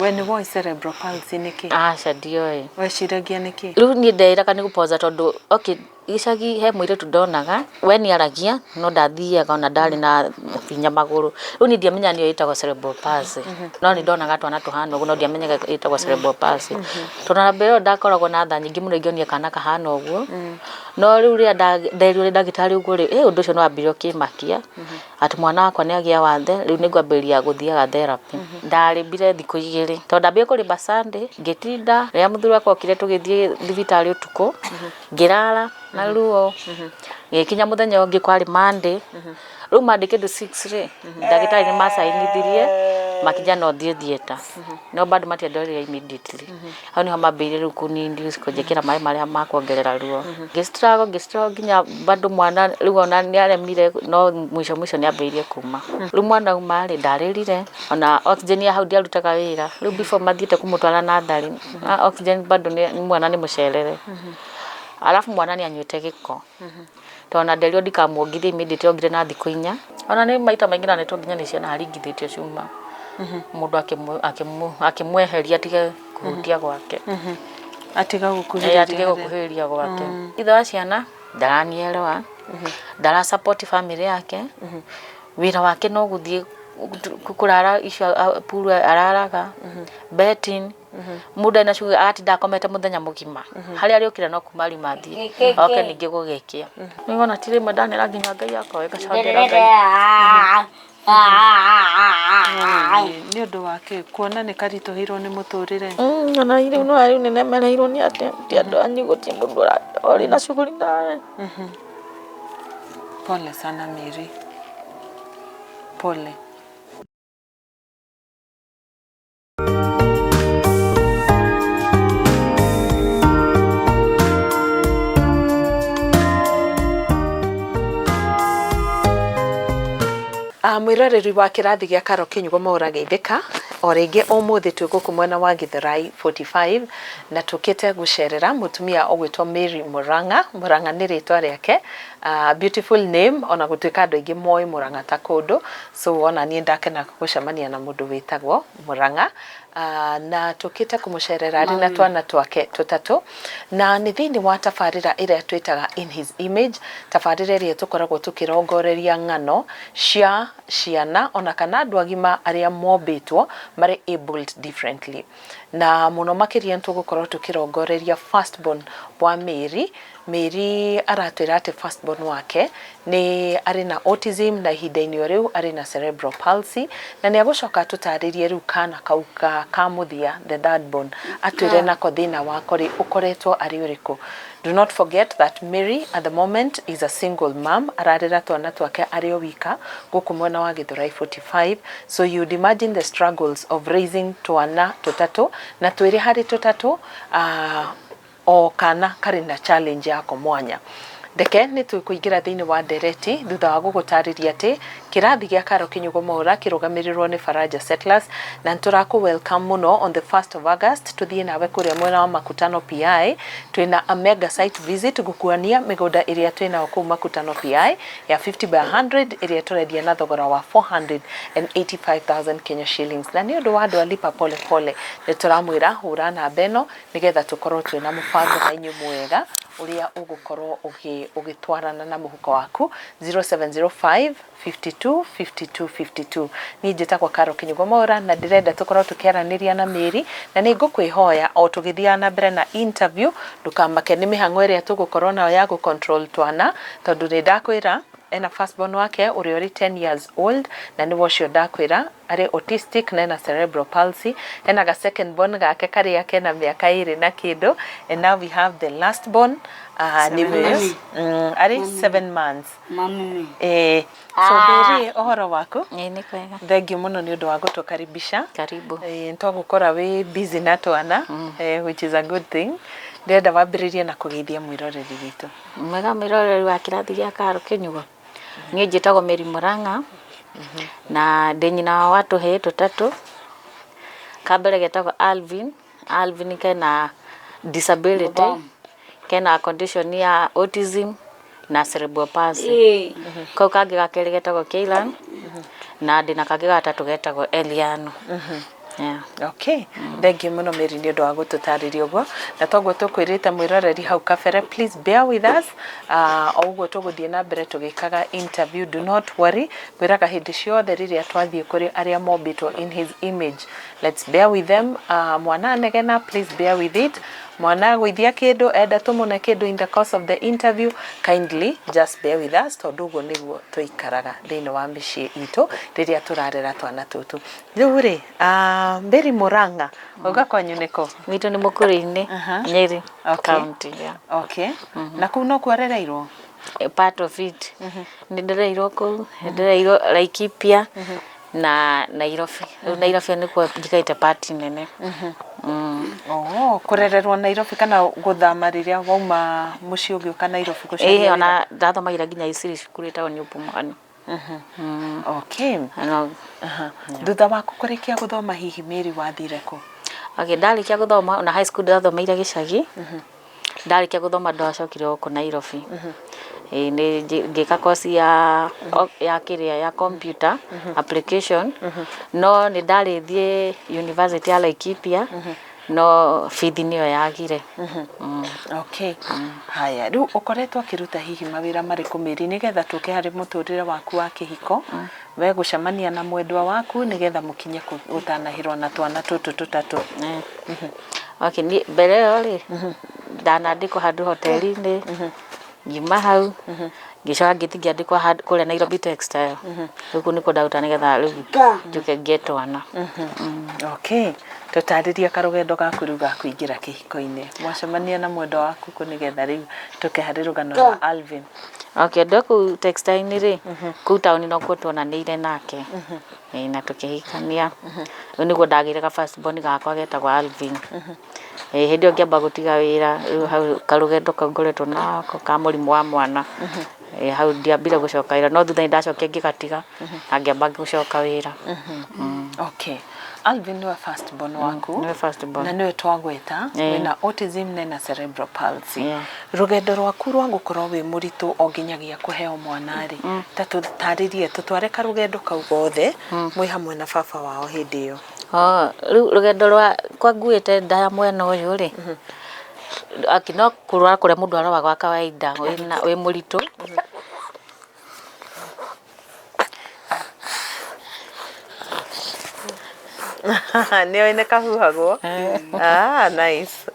We nĩ woĩ cerebral palsy nĩ kĩ? Aca ndioĩ. Weciragia nĩ kĩ? Rĩu niĩ ndeĩraga nĩ gũpoza tondũ okay gĩcagi he mũirĩtu ndonaga we nĩ aragia no ndathiaga ona ndarĩ na hinya magũrũ. Rĩu niĩ ndiamenyaga nĩyo ĩtagwo cerebral palsy. No nĩ ndonaga twana tũhana ũguo no ndiamenyaga ĩtagwo cerebral palsy. Tondũ na mbere ĩyo ndakoragwo na tha nyingĩ mũno ingĩonire kana kahana ũguo. No rĩu rĩrĩa nderirwo nĩ ndagĩtarĩ ũguo rĩ, ũndũ ũcio nĩ wambire ũkĩmakia. Atĩ mwana wakwa nĩ agĩa wathe rĩu nĩ ngwambĩrĩria gũthiaga therapy. Ndarĩmbire thikũ igĩrĩ tondũ ndambire kũrĩmba Sunday ngĩtinda, rĩrĩa mũthuri wakwa okire tũgĩthiĩ thibitarĩ ũtukũ, ngĩrara na ruo, gĩgĩkinya mũthenya ũngĩ kwarĩ Monday, rĩu Monday kĩndũ 6 rĩ, ndagĩtarĩ nĩ macainithirie makinya no thiĩ theatre, no bado matiandorire immediately. Hau nĩho mambĩrĩirie rĩu kũni induce kũnjĩkĩra maĩ marĩa ma kuongerera ruo. Ngĩ struggle ngĩ struggle nginya bado mwana rĩu ona nĩ aremire no mũico mũico nĩ ambĩrĩirie kuma. Rĩu mwana auma rĩ ndarĩrire ona oxygen ya hau ndĩarutaga wĩra. Rĩu before mathiĩte kũmũtwara natharĩ oxygen bado mwana nĩ mũcerere. Arabu mwana nĩ anyuĩte gĩko. Tondũ ona nderirwo ndikamuongithie immediately ongire na thikũ inya. Ona nĩ maita maingĩ na nĩtwo nginya nĩ ciana aringithĩtio cuma mũndũ akĩmweheria atige kũhutia gwake. Atiga gũkuhĩrĩria. Atige gũkuhĩrĩria gwake. Ithe wa ciana ndaranielewa, ndara support family yake, wĩra wake no gũthiĩ kũrara icio pool araraga, betting. Mũndũ ena shughuli agatinda akomete mũthenya mũgima. Harĩa arĩũkĩra no kuma ariuma athiĩ oke ningĩ gũgĩkĩa. Rĩu ona ti rĩmwe ndanera nginya Ngai akwa ngacokera Ngai. Nĩ ũndũ wa kĩ? Kuona nĩ karitũhĩirwo nĩ mũtũrĩre? Ona rĩu no rĩu nĩ nemereirwo nĩ atĩ ti andũ anyu gũtirĩ mũndũ ũrĩ na shughuli nawe. Pole sana Mary. Pole. Mwĩroreri wa kĩrathi gĩa Karo Kĩnyugo Maũrageithĩka, o rĩngĩ ũmũthĩ twĩ gũkũ mwena wa Gĩthũrai 45 na tũkĩte gũcerera mũtumia ũgwĩtwo Mary Mũrang'a. Mũrang'a nĩ rĩtwa rĩake, beautiful name ona gũtuĩka andũ aingĩ moĩ Mũrang'a ta kũndũ, so ona niĩ ndakena gũcemania na mũndũ wĩtagwo Mũrang'a, na tũkĩte kũmũcerera arĩ na twana twake tũtatũ, na nĩ thĩinĩ wa tabarĩra ĩrĩa twĩtaga In His Image, tabarĩra ĩrĩa tũkoragwo tũkĩrongoreria ng'ano cia ciana ona kana andũ agima arĩa mombĩtwo marĩ abled differently. Na mũno makĩria nĩ tũgũkorwo tũkĩrongoreria first born wa Mary. Mary aratwĩra atĩ first born wake nĩ arĩ na autism na ihinda-inĩ o rĩu arĩ na cerebral palsy, na nĩ agũcoka atũtarĩrie rĩu kana kau ka mũthia, the third born, atwĩre nako thĩna wako rĩ ũkoretwo arĩ ũrĩkũ. Do not forget that Mary at the moment is a single mom, ararera twana twake arĩ o wika gũkũ mwena wa Gĩthũrai 45, so you'd imagine the struggles of raising twana tũtatũ, na twĩrĩ harĩ tũtatũ o kana karĩ na challenge yako mwanya. Reke nĩ tũkũingĩra thĩinĩ wa ndereti thutha wa gũgũtarĩria atĩ kĩrathi gĩa Karo Kinyugo Mwaura kĩrũgamĩrĩrwo nĩ Faraja Settlers na nĩ tũrakũ welcome mũno on the 1st of August tũthiĩ nawe kũrĩa mwena wa Makutano PI twĩna a mega site visit gũkuania mĩgũnda ĩrĩa twĩnayo kũu Makutano PI ya 50 by 100 ĩrĩa tũrendia na thogora wa 485,000 Kenya shillings na nĩ ũndũ wa andũ a Lipa Pole Pole nĩ tũramwĩra hũra namba ĩno nĩgetha tũkorwo twĩna mũbango na inyuĩ mwega ũrĩa ũgũkorwo ũgĩtwarana na mũhuko waku 0705 52 52 52. Niĩ njĩtagwo Carol Kĩnyugo Mwaũra na ndĩrenda tũkorwo tũkĩaranĩria na Mary na nĩ ngũkwĩhoya o tũgĩthiaga na mbere na interview ndũkamake nĩ mĩhang'o ĩrĩa tũgũkorwo nayo ya gũ control twana tondũ nĩ ndakwĩra ena first born wake ũrĩa ũrĩ 10 years old na nĩwe ũcio ndakwĩra arĩ autistic na ena cerebral palsy, ena ga second born gake karĩa kena mĩaka ĩrĩ na kĩndũ, and now we have the last born nĩwe arĩ 7 months. Eh, so Mary, ũhoro waku? Ĩĩ nĩ kwega. Thengiũ mũno nĩ ũndũ wa gũtũkaribisha. Karibu. Ĩĩ nĩtwagũkora wĩ busy na twana, which is a good thing. Ndĩrenda wambĩrĩrie na kũgeithia mwĩroreri witũ. Mwega mwĩroreri wa kĩrathi gĩa Karo Kĩnyugo. Niĩ njĩtagwo Mary Mũrang'a, na ndĩ nyina wa tũhĩĩ tũtatũ. Ka mbere getagwo Alvin, Alvin kena disability, kena condition ya autism na cerebral palsy. Kau kangĩ ga kerĩ getagwo Keilan, na ndĩna kangĩ ga gatatũ getagwo Eliano. Yeah. Okay, thengiũ mũno Mary nĩ ũndũ wa gũtũtarĩria ũguo, na toguo tũkwĩrĩte mwĩroreri hau kabere, please bear with us o ũguo tũgũthiĩ na mbere tũgĩkaga interview. Do not worry, ngwĩraga hĩndĩ ciothe rĩrĩa twathiĩ kũrĩ arĩa mombĩtwo in his image, let's bear with them. Mwana anegena, please bear with it. Mwana agũithia kĩndũ, enda tũmũne kĩndũ in the course of the interview, kindly just bear with us, tondũ ũguo nĩguo tũikaraga thĩinĩ wa mĩciĩ itũ rĩrĩa tũrarera twana tũtũ. Rĩu rĩ, Mary Murang'a, wauga kwanyu nĩ kũ? Gwitũ nĩ Mũkũrĩ-inĩ, Nyeri county. Yeah. Okay. Na kũu nokuo ũrereirwo? Part of it. Nĩ ndereirwo kũu, nĩ ndereirwo Laikipia na Nairobi. Rĩu Nairobi nĩkuo njikarĩte part nene. Oh, kũrererwo Nairobi kana gũthama rĩrĩa wauma mũciĩ ũgĩũka Nairobi gũcaria Ĩĩ wĩra? Ona ndathomagĩra nginya Isiri cukuru ĩtagwo New Pumwani. Okay. No, Thutha waku kũrĩkia gũthoma hihi Mary wathire kũ? Okay, ndarĩkia gũthoma, ona high school ndathomeire gĩcagi. Ndarĩkia gũthoma ndacokire gũkũ Nairobi. Ĩĩ nĩ ngĩka course ya kĩrĩa ya computer application, no nĩ ndarĩ thiĩ university ya Laikipia, no bithi nĩyo yagire. Okay. Haya, rĩu ũkoretwo ũkĩruta hihi mawĩra marĩkũ Mary, nĩgetha tũke harĩ mũtũrĩre waku wa kĩhiko, we gũcemania na mwendwa waku nĩgetha mũkinye gũtanahĩrwo na twana tũtũ tũtatũ? Okay, niĩ mbere ĩyo rĩ, ndanandĩkwo handũ hoteli-inĩ, ngiuma hau, ngĩcoka ngĩthiĩ ngĩandĩkwo handũ kũrĩa Nairobi Textile. Rĩu kũu nĩkuo ndaruta nĩgetha rĩu njũke ngĩe twana. Okay, tũtarĩrie karũgendo gaku rĩu ga kũingĩra kĩhiko-inĩ. Mwacemania na mwendwa waku kũ nĩgetha rĩu tũke harĩ rũgano rwa Alvin? Okay, ndo kũu textile-inĩ rĩ, kũu taũni nokuo tuonanĩire nake. Ĩĩ, na tũkĩhikania. Rĩu nĩguo ndagĩire ga first born gakwa getagwo Alvin. Ĩĩ, hĩndĩ ĩyo ngĩamba gũtiga wĩra, rĩu hau karũgendo kau ngoretwo nako ka mũrimũ wa mwana. Ĩĩ, hau ndiambire gũcoka wĩra, no thutha nĩndacokire ngĩgatiga na ngĩamba gũcoka wĩra. Okay. Alvin nĩwe first born waku. Nĩwe first born. Na nĩwe twagweta wĩna autism na ena cerebral palsy. Rũgendo rwaku rwa gũkorwo wĩ mũritũ o nginyagia kũheo mwana rĩ, ta tũtarĩrie, tũtware karũgendo kau gothe mwĩ hamwe na baba wao hĩndĩ ĩyo. Oh, rĩu rũgendo rwa kwa nguĩte nda ya mwena ũyũ rĩ, aki no kũrwara kũrĩa mũndũ arwaragwo gwa kawaida wĩna wĩ mũritũ. Nĩoĩ nĩ kahuhagwo. Ah, nice.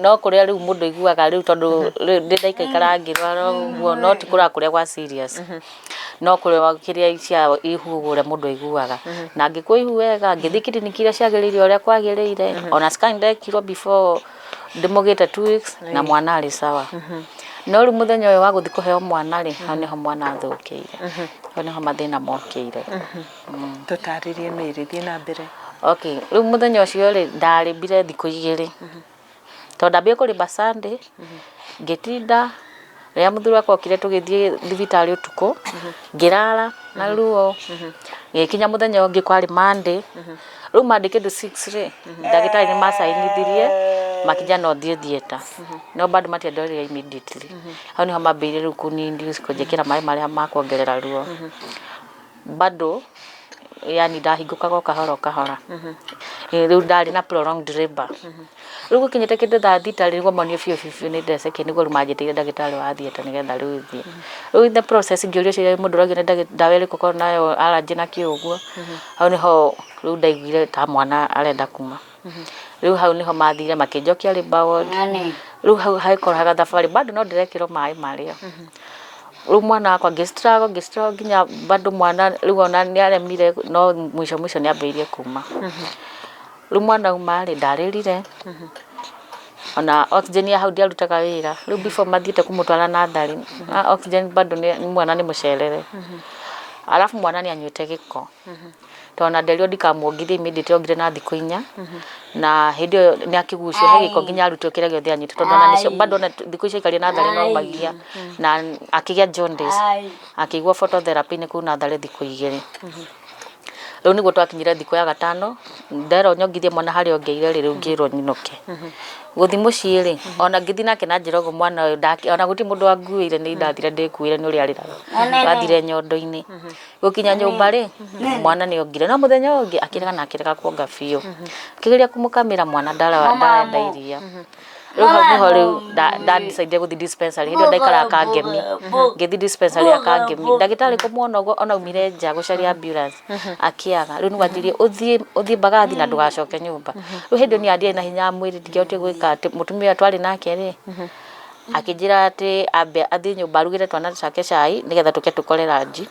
No kũrĩa rĩu mũndũ aiguaga rĩu, tondũ rĩu ndĩ ndaikaikara ngĩrwara ũguo, no ti kũrwara kũrĩa gwa serious, no kũrĩa kĩrĩa cia ihu ũrĩa mũndũ aiguaga, na ngĩkua ihu wega, ngĩthiĩ kiriniki iria ciagĩrĩire ũrĩa kwagĩrĩire, ona scan ndekirwo before ndĩmũgĩte 2 weeks, na mwana arĩ sawa. No rĩu mũthenya ũyũ wa gũthiĩ kũheo mwana rĩ, hau nĩho mwana athũkĩire, hau nĩho mathĩna mokĩire. Tũtarĩrie Mary, thiĩ na mbere. Okay, rĩu mũthenya ũcio rĩ, ndarĩmbire thikũ 2, tondũ ndambire kũrĩmba Sunday, ngĩtinda. Rĩrĩa mũthuri wakwa okire, tũgĩthiĩ thibitarĩ ũtukũ, ngĩrara na ruo, gĩkinya mũthenya ũngĩ kwarĩ Monday. Rĩu Monday kĩndũ 6 rĩ, ndagĩtarĩ nĩ macainithirie makinya no thiĩ theatre, no bado matiandorire immediately. Hau nĩho mambĩrĩirie rĩu kũni induce, kũnjĩkĩra maĩ marĩa ma kuongerera ruo. Bado yani ndahingũkaga o kahora o kahora. Rĩu ndarĩ na prolonged labour. Rĩu gũkinyĩte kĩndũ thaa 6 rĩ, nĩguo monire biũ biũ biũ nĩ ndecekia, nĩguo rĩu manjĩtĩire ndagĩtarĩ wa theatre nĩgetha rĩu thiĩ. Rĩu in the process ngĩũrio ciũria, mũndũ ũragio nĩ ndawa ĩrĩkũ ũkoragwo nayo allergy na kĩ ũguo, hau nĩho rĩu ndaiguire ta mwana arenda kuma. Rĩu hau nĩho mathire makĩnjokia labour ward. Rĩu hau hagĩkorwo gathabarĩ bado no ndĩrekĩrwo maĩ marĩa. Rĩu mwana wakwa ngĩ struggle, ngĩ struggle nginya bado mwana rĩu ona nĩ aremire, no mũico mũico nĩ ambĩrĩirie kuma. Rĩu mwana auma rĩ, ndarĩrire, ona oxygen ya hau ndiarutaga wĩra. Rĩu before mathiĩte kũmũtwara natharĩ, oxygen bado nĩ mwana nĩ mũcerere. Arabu mwana nĩ anyuĩte gĩko, tondũ ona nderirwo ndikamuongithie immediately, ongire na thikũ 4, na hĩndĩ ĩyo nĩ akĩgucio he gĩko nginya arutwo kĩrĩa gĩothe anyuĩte, tondũ ona nĩcio bado ona thikũ icio aikarire natharĩ no maikia, na akĩgĩa jaundice, akĩigwo phototherapy-inĩ kũu natharĩ thikũ 2. Rĩu nĩguo twakinyire thikũ ya gatano, nderwo nyongithie mwana harĩa ongeire rĩ, rĩu ngĩrwo nyinũke. Gũthiĩ mũciĩ rĩ, ona ngĩthiĩ nake na njĩra ũguo mwana ũyũ ndake, ona gũtirĩ mũndũ wanguĩire nĩ ndathire ndĩkuĩre nĩ ũrĩa arĩraga. Wathire nyondo-inĩ. Gũkinya nyũmba rĩ, mwana nĩ ongire. No mũthenya ũyũ ũngĩ akĩrega na akĩrega kuonga biũ. Ngĩgeria kũmũkamĩra mwana ndarenda iria. Rĩu hau nĩho rĩu nda decide gũthiĩ dispensary. Hĩndĩ ĩyo ndaikaraga Kangemi. Ngĩthiĩ dispensary ya Kangemi. Ndagĩtarĩ kũmuona ũguo ona aumire nja gũcaria ambulance akĩaga. Rĩu nĩguo anjĩrire ũthiĩ ũthiĩ Mbagathi na ndũgacoke nyũmba. Rĩu hĩndĩ ĩyo niĩ ndiarĩ na hinya wa mwĩrĩ ndingĩahotire gwĩka atĩ mũtumia ũrĩa twarĩ nake rĩ, akĩnjĩra atĩ ambe athiĩ nyũmba arugĩre twana twake cai nĩgetha tũke tũkore ranji.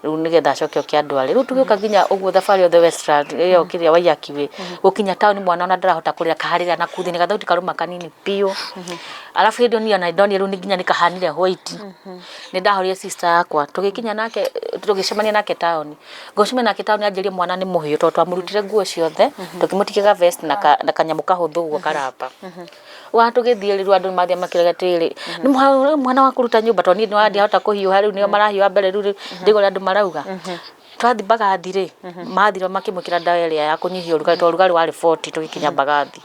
Rĩu nĩgetha acoke oke andware. Rĩu tũgĩũka nginya ũguo thabarĩ yothe Westlands ĩyo kĩrĩa Waiyaki Way, gũkinya taũni mwana ona ndarahota kũrĩra karĩra na kũu thĩinĩ gathauti karauma kanini biũ. Arabu hĩndĩ ĩyo niĩ ona nĩndonire rĩu nginya nĩkahanire white. Nĩndahũrĩire sister yakwa tũgĩkinya nake tũgĩcemania nake taũni. Gũcemania nake taũni anjĩrire mwana nĩ mũhĩu tondũ twamũrutire nguo ciothe tũkĩmũtigia ga vest na kanyamũ kahũthũ ũguo karaba. Wa tũgĩthiĩ rĩu andũ nĩmathiĩ makĩrega atĩrĩrĩ, nĩ mwana wa kũruta nyũmba tondũ niĩ ndiahota kũhiũha rĩu nĩo marahiũha mbere rĩu ndĩraigua ũrĩa andũ marauga. Twathiĩ Mbagathi rĩ, mathire makĩmwĩkĩra ndawa ĩrĩa ya kũnyihia ũrugarĩ tondũ ũrugarĩ warĩ 40 tũgĩkinya Mbagathi.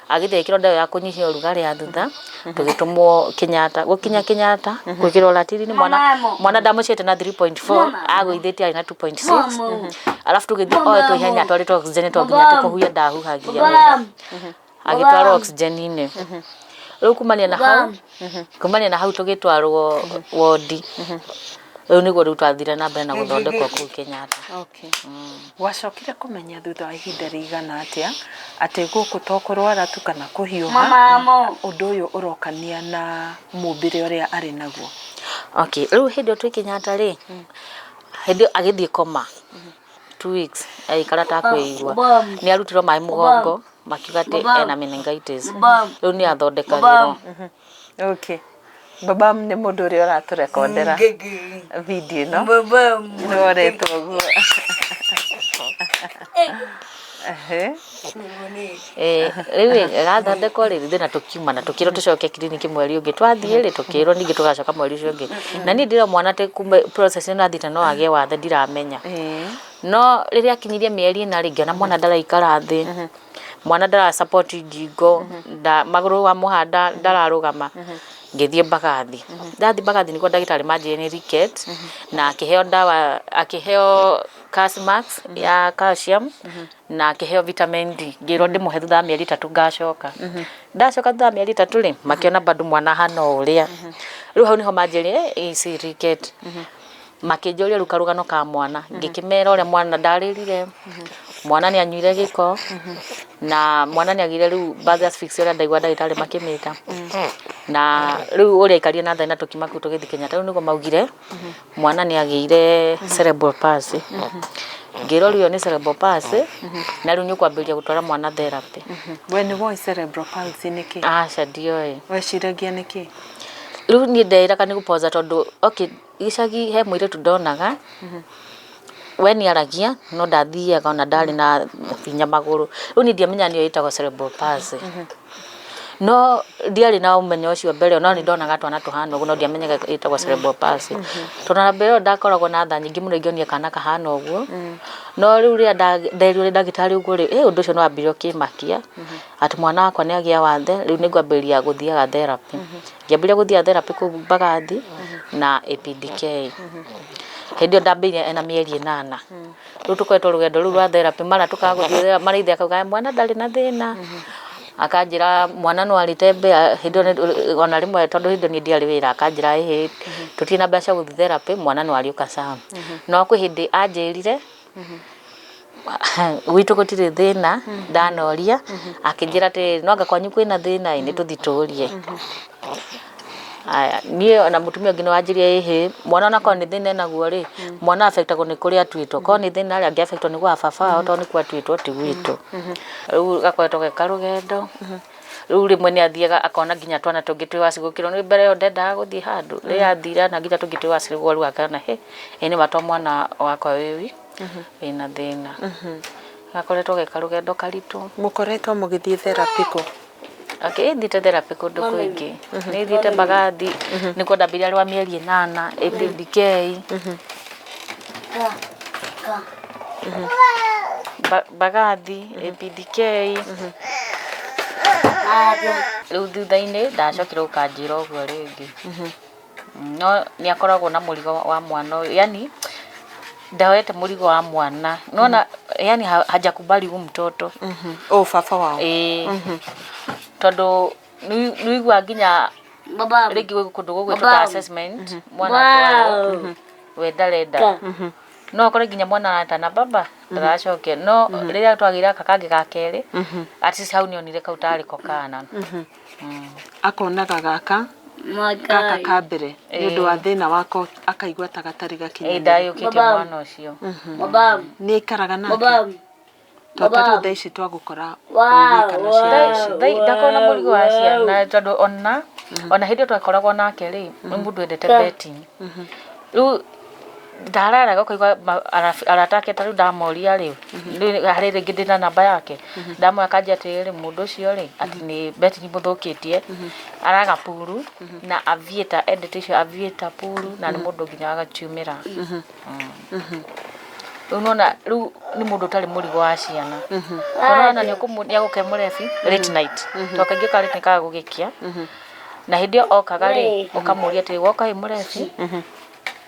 Agĩthiĩ agĩkĩrwo ndawa ya kũnyihia ũrugarĩ ya thutha, tũgĩtũmwo Kenyatta. Gũkinya Kenyatta, gwĩkĩrwo ratiri-inĩ mwana mwana ndamũciarĩte na 3.4, agũithĩtie arĩ na 2.6. Arabu tũgĩthiĩ oetwo ihenya atwarĩtwo oxygen tondũ nginya kũhuhia ndahuhagia wega. Agĩtwarwo oxygen-inĩ. Rĩu kumania na hau, kumania na hau tũgĩtwarwo wondi. Rĩu nĩguo rĩu twathire na mbere na gũthondekwo kũu Kenyatta. Okay. Wacokire kũmenya thutha wa ihinda rĩigana atĩa atĩ gũkũ to kũrwara tu kana kũhiũha, ũndũ ũyũ ũrokania na mũmbĩre ũrĩa arĩ naguo? Okay, rĩu hĩndĩ ĩyo twĩ Kenyatta rĩ, hĩndĩ ĩyo agĩthiĩ koma 2 weeks agĩikara atakwĩigua. Nĩ arutirwo maĩ mũgongo makiuga atĩ ena meningitis. Rĩu nĩ athondekagĩrwo. Okay. Babam nĩ mũndũ ũrĩa ũratũrekondera video ĩno. Nĩwe ũretwo ũguo. Ehe. Rĩu ĩgathondekwo rĩ ithuĩ na tũkiuma na tũkĩrwo tũcoke kiriniki mweri ũngĩ. Twathiĩ rĩ tũkĩrwo ningĩ tũgacoka mweri ũcio ũngĩ. Na niĩ ndĩrĩ o mwana atĩ kumbe process ĩno athiĩte no agĩe wathe ndiramenya. No rĩrĩa akinyirie mĩeri ĩna rĩ, ngĩona mwana ndaraikara thĩ, mwana ndara support ngingo, magũrũ wamũhanda ndararũgama, ngĩthiĩ Mbagathi. Ndathiĩ Mbagathi nĩguo ndagĩtarĩ manjĩrire nĩ rickets, na akĩheo ndawa, akĩheo Calcimax ya calcium, na akĩheo vitamin D. Ngĩrwo ndĩmũhe thutha wa mĩeri 3 ngacoka. Ndacoka thutha wa mĩeri 3 rĩ, makĩona bado mwana ahana o ũrĩa. Rĩu hau nĩho manjĩrire ici rickets. Makĩnjũria rĩu karũgano ka mwana, ngĩkĩmera ũrĩa mwana ndarĩrire, mwana nĩ anyuire gĩko, na mwana nĩ agĩire rĩu birth asphyxia ũrĩa ndaigua ndagĩtarĩ makĩmĩta, na rĩu ũrĩa aikarire na thĩna tũkiuma kũu tũgĩthiĩ Kenyatta, rĩu nĩguo maugire mwana nĩ agĩire cerebral palsy. Ngĩrwo rĩu ĩyo nĩ cerebral palsy, na rĩu nĩ ũkwambĩrĩria gũtwara mwana therapy. We nĩ woĩ cerebral palsy nĩ kĩ? Aca ndioĩ. Weciragia nĩ kĩ? Rĩu niĩ ndeĩraga nĩ gũpoza tondũ okay gĩcagi he mũirĩtu ndonaga, we nĩ aragia no ndathiaga ona ndarĩ na hinya magũrũ. Rĩu niĩ ndiamenyaga nĩyo ĩtagwo cerebral palsy. No ndiarĩ na ũmenyo ũcio mbere ĩyo no nĩ ndonaga twana tũhana ũguo no ndiamenyaga ĩtagwo cerebral palsy. Tondũ ona mbere ĩyo ndakoragwo na tha nyingĩ mũno ingĩonire kana kahana ũguo, no rĩu rĩrĩa nderirwo nĩ ndagĩtarĩ ũguo rĩ, ũndũ ũcio nĩ wambire ũkĩmakia, atĩ mwana wakwa nĩ agĩa wathe rĩu nĩ ngwambĩrĩria gũthiaga therapy. Ngĩambĩrĩria gũthiaga therapy kũu Mbagathi na APDK. Hĩndĩ ĩyo ndambĩrĩirie ena mĩeri 8. Rĩu tũkoretwo rũgendo rũu rwa therapy mara tũkaga gũthiĩ mara ithe akauga mwana ndarĩ na thĩna. Akanjĩra mwana no arĩte mbĩa hĩndĩ ĩyo ona rĩmwe tondũ hĩndĩ ĩyo niĩ ndiarĩ wĩra akanjĩra ĩhĩ tũtirĩ na mbeca cia gũthiĩ therapy mwana no arĩũka sawa. No kwĩ hĩndĩ anjĩrire gwitũ gũtirĩ thĩna ndanoria akĩnjĩra atĩrĩrĩ no anga kwanyu kwĩna thĩna ĩ nĩ tũthiĩ tũrie. Aya niĩ ona mũtumia ũngĩ nĩ wanjĩrire ĩhĩ mwana ona korwo nĩ thĩna enaguo rĩ mwana affect agwo nĩ kũrĩa atuĩtwo korwo nĩ thĩna rĩ angĩ affect wo nĩ gwa baba wao tondũ nĩkuo atuĩtwo ti gwitũ. Rĩu gakoretwo ge karũgendo. Rĩu rĩmwe nĩ athiaga akona nginya twana tũngĩ twĩ waci gũkĩra nĩ mbere ĩyo ndendaga gũthiĩ handũ. Rĩrĩa athire ona nginya tũngĩ twĩ waci rĩu akona hĩ ĩ nĩ ma to mwana wakwa wĩ wĩna thĩna. Gakoretwo ge karũgendo karitũ. Mũkoretwo mũgĩthiĩ therapy kũ? Okay, thiĩte therapy kũndũ kũingĩ. Nĩ thiĩte Mbagathi, nĩkuo ndambĩrĩirie rwa mĩeri 8, APDK. Mbagathi, APDK. Rĩu thutha-inĩ ndacokire gũkanjĩra ũguo rĩngĩ. No nĩ akoragwo na mũrigo wa mwana ũyũ, yani ndoete mũrigo wa mwana. Nĩwona yani hajakubali huyu mtoto. Ũũ baba wao. Ĩĩ. Tondũ nĩ ũiguaga nginya rĩngĩ gwĩ kũndũ gũgwĩtwo ta assessment mwana atwarwo we ndarenda. No ũkore nginya mwana aratana baba ndaracokia no rĩrĩa twagĩire gaka kangĩ ga kerĩ at least hau nĩonire kau tarĩ ko kana. Akonaga gaka gaka ka mbere nĩ ũndũ wa thĩna wako akaigua ta gatarĩ Ĩĩ gakinyanĩru. ndayũkĩtie mwana ũcio. Nĩ aikaraga nake? To ta rĩu thaa ici twagũkora wĩ wika na ciana ici. Ndakorwo na mũrigo wa ciana tondũ ona ona hĩndĩ ĩyo twakoragwo nake rĩ nĩ mũndũ wendete betting. Rĩu ndararaga ũkaigua arata ake ta rĩu ndamoria rĩ harĩ rĩngĩ ndĩna namba yake ndamoya akanjia atĩrĩrĩ mũndũ ũcio rĩ atĩ nĩ betting mũthũkĩtie araga puru na aviator endete icio aviator puru na nĩ mũndũ nginya agakiumĩra. Rĩu nĩwona rĩu nĩ mũndũ ũtarĩ mũrigo wa ciana. Tondũ nĩwona nĩagũke mũrebi late night tondũ kaingĩ okaga late night kaga gũgĩkia. Na hĩndĩ ĩyo okaga rĩ ũkamũria atĩrĩ woka wĩ mũrebi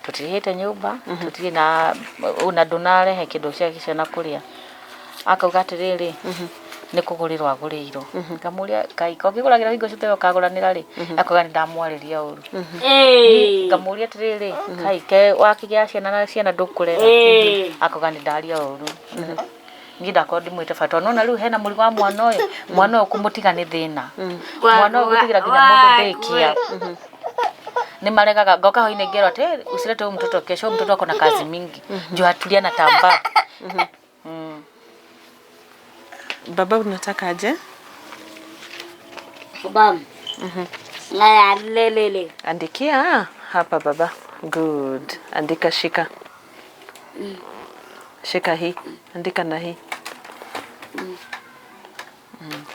tũtirĩhĩte nyũmba tũtirĩ na ona ndũnarehe kĩndũ cia ciana kũrĩa. Akauga atĩrĩrĩ nĩ kũgũrĩrwo agũrĩirwo. Ngamũria Ngai ko ũkĩgũragĩra hingo ciothe ũkagũranĩra rĩ akauga nĩ ndamwarĩria ũru. Ngamũria atĩrĩrĩ Ngai ke wakĩgĩa ciana na ciana ndũkũrera akauga nĩ ndaria ũru. Niĩ ndakorwo ndimwĩte baba tondũ nĩwona rĩu hena mũrigo wa mwana ũyũ, mwana ũyũ kũmũtiga nĩ thĩna. Mwana ũyũ gũtigĩra nginya mũndũ daycare nĩ maregaga ngoka hwainĩ ngerwo atĩ usilete huyu mtoto kesho, huyu mtoto ako na kazi mingi juu hatulia anatambaa. Baba unataka aje? Andikia hapa baba. Good. Andika shika. Shika hii. Andika na hii.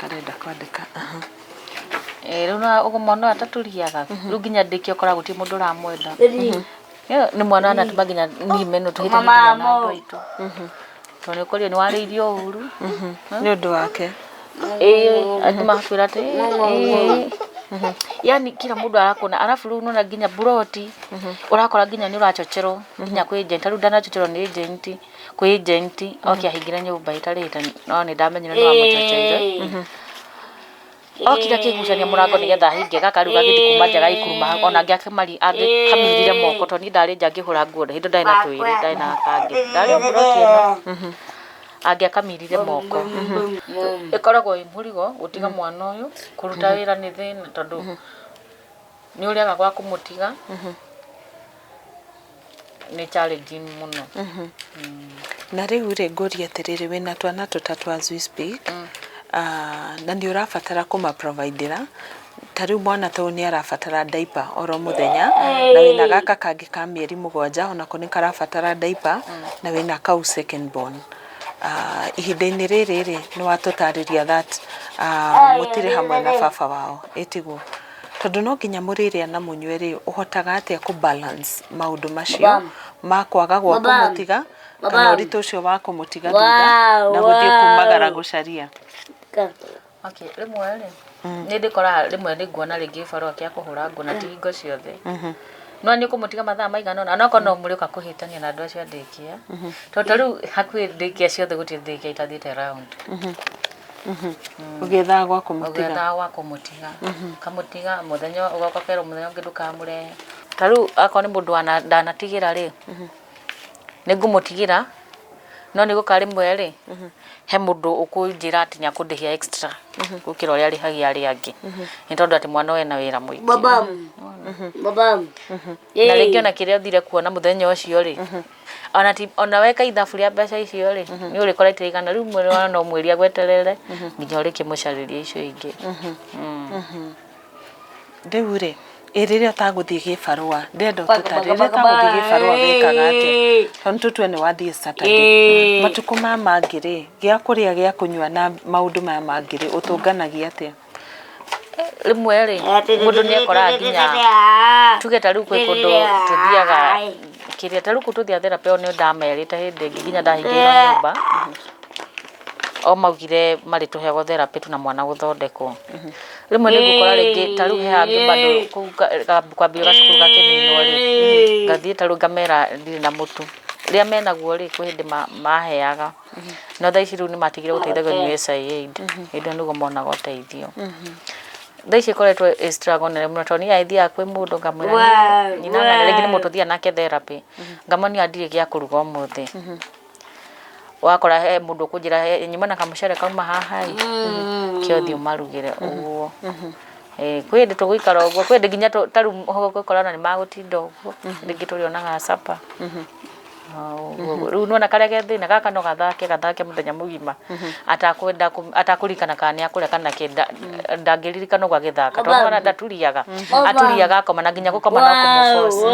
Karenda kwandĩka. Aha. Ĩĩ rĩu no ũguo mwana ũyũ atatũriaga rĩu nginya ndĩkia ũkoraga gũtirĩ mũndũ ũramwenda. Nĩ mwana anatũma nginya nime no tũhĩtanie nginya na andũ aitũ. Tondũ nĩ ũkorio nĩ warĩirio ũru. Nĩ ũndũ wake. Ĩĩ angĩ magakwĩra atĩ ĩĩ yani kila mũndũ arakuona arabu rĩu nĩwona nginya buroti ũrakora nginya nĩ ũrachocherwo nginya kwĩ agent ta rĩu ndanachocherwo nĩ agent kwĩ agent oke ahingĩre nyũmba ĩtarĩte no nĩ ndamenyire nĩ wamũchocheire. Okire akĩgucania mũrango nĩgetha ahinge gaka rĩu gagĩthiĩ kuma nja gagĩkuruma hau ona angĩkamirire moko tondũ niĩ ndarĩ nja ngĩhũra nguo hĩndĩ ĩyo ndarĩ na twĩrĩ ndarĩ na kangĩ ndarĩ o buroti ĩno angĩakamirire moko. Ĩkoragwo ĩ mũrigo gũtiga mwana ũyũ kũruta wĩra nĩ thĩna tondũ nĩ ũrĩaga gwa kũmũtiga nĩ challenging mũno. Na rĩu rĩ ngũrie atĩrĩrĩ wĩna twana tũtatũ as we speak na nĩ ũrabatara kũma-providera ta rĩu mwana ta ũyũ nĩ arabatara diaper oro mũthenya na wĩna gaka kangĩ ka mĩeri 7 onako nĩ karabatara diaper na wĩna kau second born. Ihinda-inĩ rĩrĩ rĩ nĩ watũtarĩria that mũtirĩ hamwe na baba wao ĩtiguo? Tondũ no nginya mũrĩrĩa na mũnyue rĩ ũhotaga atĩa kũ balance maũndũ macio ma kwaga gwa kũmũtiga kana ũritũ ũcio wa kũmũtiga thutha na gũthiĩ kumagara gũcaria? Okay, rĩmwe rĩ nĩ ndĩkoraga rĩmwe nĩ nguona rĩngĩ gĩbarũa kĩa kũhũra nguo na ti hingo ciothe. No nĩ ũkũmũtiga mathaa maigana ũna onokorwo no mũrĩũka kũhĩtania na andũ acio a daycare. Tondũ ta rĩu hakuhĩ daycare ciothe gũtirĩ daycare itathiĩte round. Ũgĩethaga gwa kũmũtiga. Ũgĩethaga gwa kũmũtiga. Ũkamũtiga mũthenya ũgoka ũkerwo mũthenya ũngĩ ndũkamũrehe. Ta rĩu akorwo nĩ mũndũ ndanatigĩra rĩ nĩ ngũmũtigĩra no nĩ gũka rĩmwe rĩ he mũndũ ũkũnjĩra atĩ nĩ akũndĩhia extra gũkĩra ũrĩa arĩhagia arĩa angĩ nĩ tondũ atĩ mwana ũyũ ena wĩra mũingĩ. Na rĩngĩ ona kĩrĩa ũthire kuona mũthenya ũcio rĩ ona ti ona weka ithabu rĩa mbeca icio rĩ nĩ ũrĩkora itiraigana rĩu mwana no mwĩrie agweterere nginya ũrĩkie mũcarĩrie icio ingĩ. Rĩu rĩ ĩ rĩrĩa ũtagũthiĩ gĩbarũa ndĩrenda ũtũtarĩrie rĩrĩa ũtagũthiĩ gĩbarũa wĩkaga atĩa? Tondũ tũtue nĩ wathiĩ Saturday matukũ maya mangĩ rĩ gĩa kũrĩa gĩa kũnyua na maũndũ maya mangĩ rĩ ũtũnganagia atĩa? Rĩmwe rĩ mũndũ nĩ ekoraga nginya tuge ta rĩu kwĩ kũndũ tũthiaga kĩrĩa ta rĩu kũu tũthiaga therapy o nĩ ndamerĩte hĩndĩ ĩngĩ nginya ndahingĩirwo nyũmba. O maugire marĩtũheagwo therapy tu na mwana gũthondekwo. Rĩmwe nĩ ngũkora rĩngĩ ta rĩu he hangĩ bado kũu kwambĩrĩria gacukuru gakĩninwo rĩ, ngathiĩ ta rĩu ngamera ndirĩ na mũtu. Rĩrĩa menaguo rĩ, kwĩ hĩndĩ maheaga. No thaa ici rĩu nĩ matigire gũteithagio nĩ USAID. Hĩndĩ ĩyo nĩguo monaga ũteithio. Thaa ici ĩkoretwo ĩ struggle nene mũno tondũ niĩ thiaga kwĩ mũndũ ngamwĩra niĩ nyina na rĩngĩ nĩ mũndũ tũthiaga nake therapy, ngamuonia ndirĩ gĩa kũruga ũmũthĩ. Wakora he mũndũ ũkũnjĩra nyuma na kamũcere kauma haha ĩ, ke ũthiĩ ũmarugĩre ũguo. Kwĩ hĩndĩ tũgũikara ũguo, kwĩ hĩndĩ nginya ta rĩu ũgũkora ona nĩ magũtinda ũguo, rĩngĩ tũrĩonaga supper. Rĩu nĩ wona karĩa ke thĩna, gaka no gathake gathake mũthenya mũgima atakwenda atakũririkana kana nĩ akũrĩa kana kĩ, ndangĩririkana ũguo agĩthaka tondũ nĩ wona ndaturiaga, aturiaga akoma na nginya gũkoma no kũmũ force.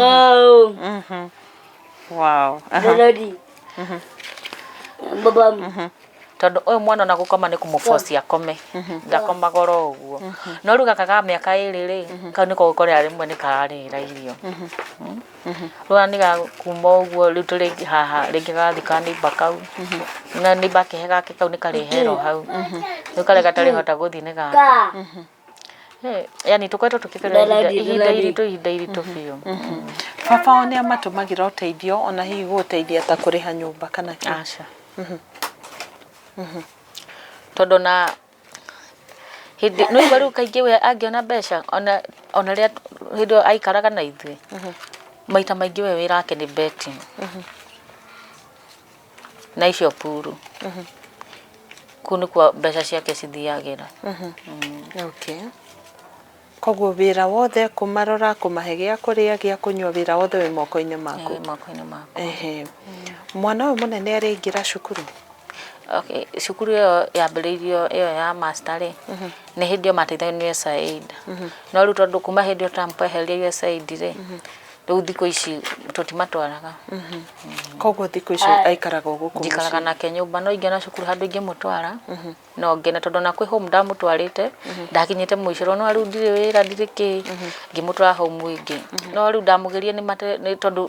Wow. Tondũ ũyũ mwana ona gũkoma nĩ kũmũ force akome, ndakomaga oro ũguo. No rĩu gaka ka mĩaka ĩrĩ rĩ, kau nĩko ũgũkorera rĩmwe nĩ kararĩrĩra irio. Rĩu ona nĩ kuma ũguo rĩu tũrĩ haha rĩngĩ gagathiĩ ka neighbour kau, na neighbour akĩhe gake kau nĩ karĩherwo hau. Rĩu karĩa gatarĩhota gũthiĩ nĩ gaka. Yaani tũkoretwo tũkĩgerera ihinda ihinda iritũ ihinda iritũ biũ. Baba wao nĩ amatũmagĩra ũteithio ona hihi gũgũteithia ta kũrĩha nyũmba kana kĩ? Aca. Tondũ ona hĩndĩ nĩ waigua rĩu kaingĩ we angĩona mbeca ona ona rĩrĩa hĩndĩ ĩyo aikaraga na ithuĩ, maita maingĩ we wĩra wake nĩ betting. Na icio puru. Kũu nĩkuo mbeca ciake cithiagĩra. Okay. Koguo wĩra wothe kũmarora, kũmahe gĩa kũrĩa, gĩa kũnyua, wĩra wothe wĩ moko-inĩ maku? Wĩ moko-inĩ makwa. Ehe. Mwana ũyũ mũnene arĩingĩra cukuru? Okay, cukuru ĩyo yambĩrĩirio ĩyo ya master rĩ, nĩ hĩndĩ ĩyo mateithagio nĩ USAID. No rĩu tondũ kuma hĩndĩ ĩyo Trump eheria USAID rĩ, rĩu thikũ ici tũtimatwaraga. Koguo thikũ ici aikaraga o gũkũ Njikaraga mũciĩ? nake nyũmba no ingĩona cukuru handũ ingĩmũtwara no ngene tondũ ona kwĩ home ndamũtwarĩte ndakinyĩte mũico no rĩu ndirĩ wĩra ndirĩ kĩ ngĩmũtwara home ĩngĩ no rĩu ndamũgĩrire nĩ tondũ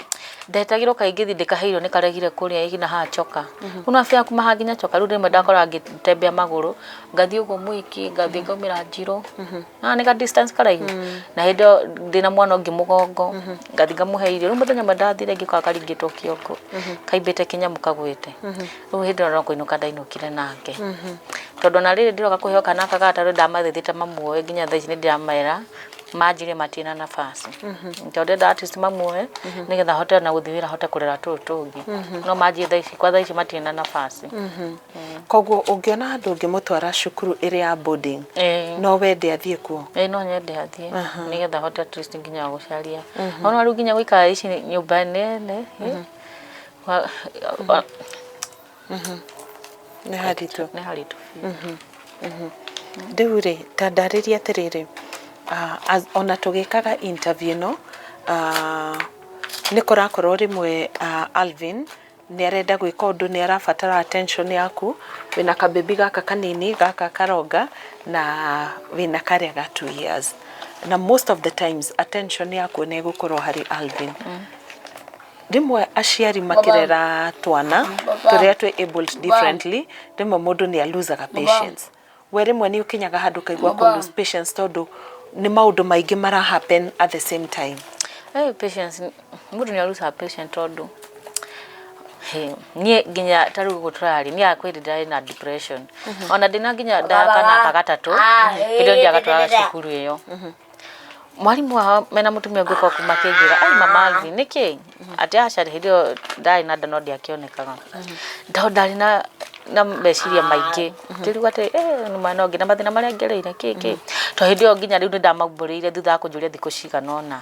ndetagĩrwo kaingĩ thiĩ ndĩkaheirwo nĩ karegire kũrĩa nginya haha choka rĩu nĩ wabia kuma haha nginya choka rĩu rĩmwe ndakoraga ngĩtembea magũrũ ngathiĩ ũguo mwiki ngathiĩ ngaumĩra njirũ na nĩ ka distance karaihu na hĩndĩ ĩyo ndĩna mwana ũngĩ mũgongo ngathiĩ ngamũhe irio rĩu mũthenya ũmwe ndathire ngĩkora karingĩtwo kĩongo kaimbĩte kĩnyamũ kagwĩte rĩu hĩndĩ ĩyo no kũinũka ndainũkire nake tondũ ona rĩrĩ ndĩroka kũheo kana gaka gatatũ ndamathĩthĩte mamuoe nginya thaa ici nĩ ndĩramera manjĩre matirĩ na nafasi tondũ ndĩrenda at least mamuoe nĩgetha hote ona gũthiĩ wĩra hote kũrera tũtũ tũngĩ no manjĩre thaa ici kwa thaa ici matirĩ na nafasi. Koguo ũngĩona handũ ũngĩmũtwara cukuru ĩrĩ ya boarding no wende athiĩ kuo? Ĩĩ no nyende athiĩ nĩgetha hote at least nginya gũcaria. Ona rĩu nginya gũikara ici nyũmba nene Nĩ haritũ. Nĩ haritũ biũ. Rĩu rĩ, ta ndarĩria atĩrĩrĩ, ona tũgĩkaga interview ĩno, nĩ kũrakorwo rĩmwe Alvin nĩ arenda gwĩka ũndũ nĩ arabatara attention yaku, wĩna ka baby gaka kanini gaka karonga na wĩna karĩa ga 2 years. Na most of the times attention yaku nĩ ĩgũkorwo harĩ Alvin. Rĩmwe aciari makĩrera twana tũrĩa twĩ abled differently, rĩmwe mũndũ nĩ alusaga patience. We rĩmwe nĩ ũkinyaga handũ ũkaigua kũ lose patience tondũ nĩ maũndũ maingĩ mara happen at the same time? Hey, patience mũndũ nĩ alusaga patience tondũ niĩ nginya ta rĩu ũguo tũraria niĩ kwĩ hĩndĩ ndarĩ na depression ona ndĩna nginya nda kana ka gatatũ hĩndĩ ĩyo ndiagatwaraga cukuru ĩyo mwarimũ wao mena mũtumia ũngĩ ũka kuma akĩnjĩra ai mama Alvin nĩkĩ atĩ aca hĩndĩ ĩyo ndarĩ na nda no ndiakĩonekaga tondũ ndarĩ na meciria maingĩ ngĩrigwo atĩ eh nĩ mwana ũngĩ na mathĩna marĩa ngereire kĩ kĩ tondũ hĩndĩ ĩyo nginya rĩu nĩ ndamaumbũrĩire thutha wa kũnjũria thikũ cigana ũna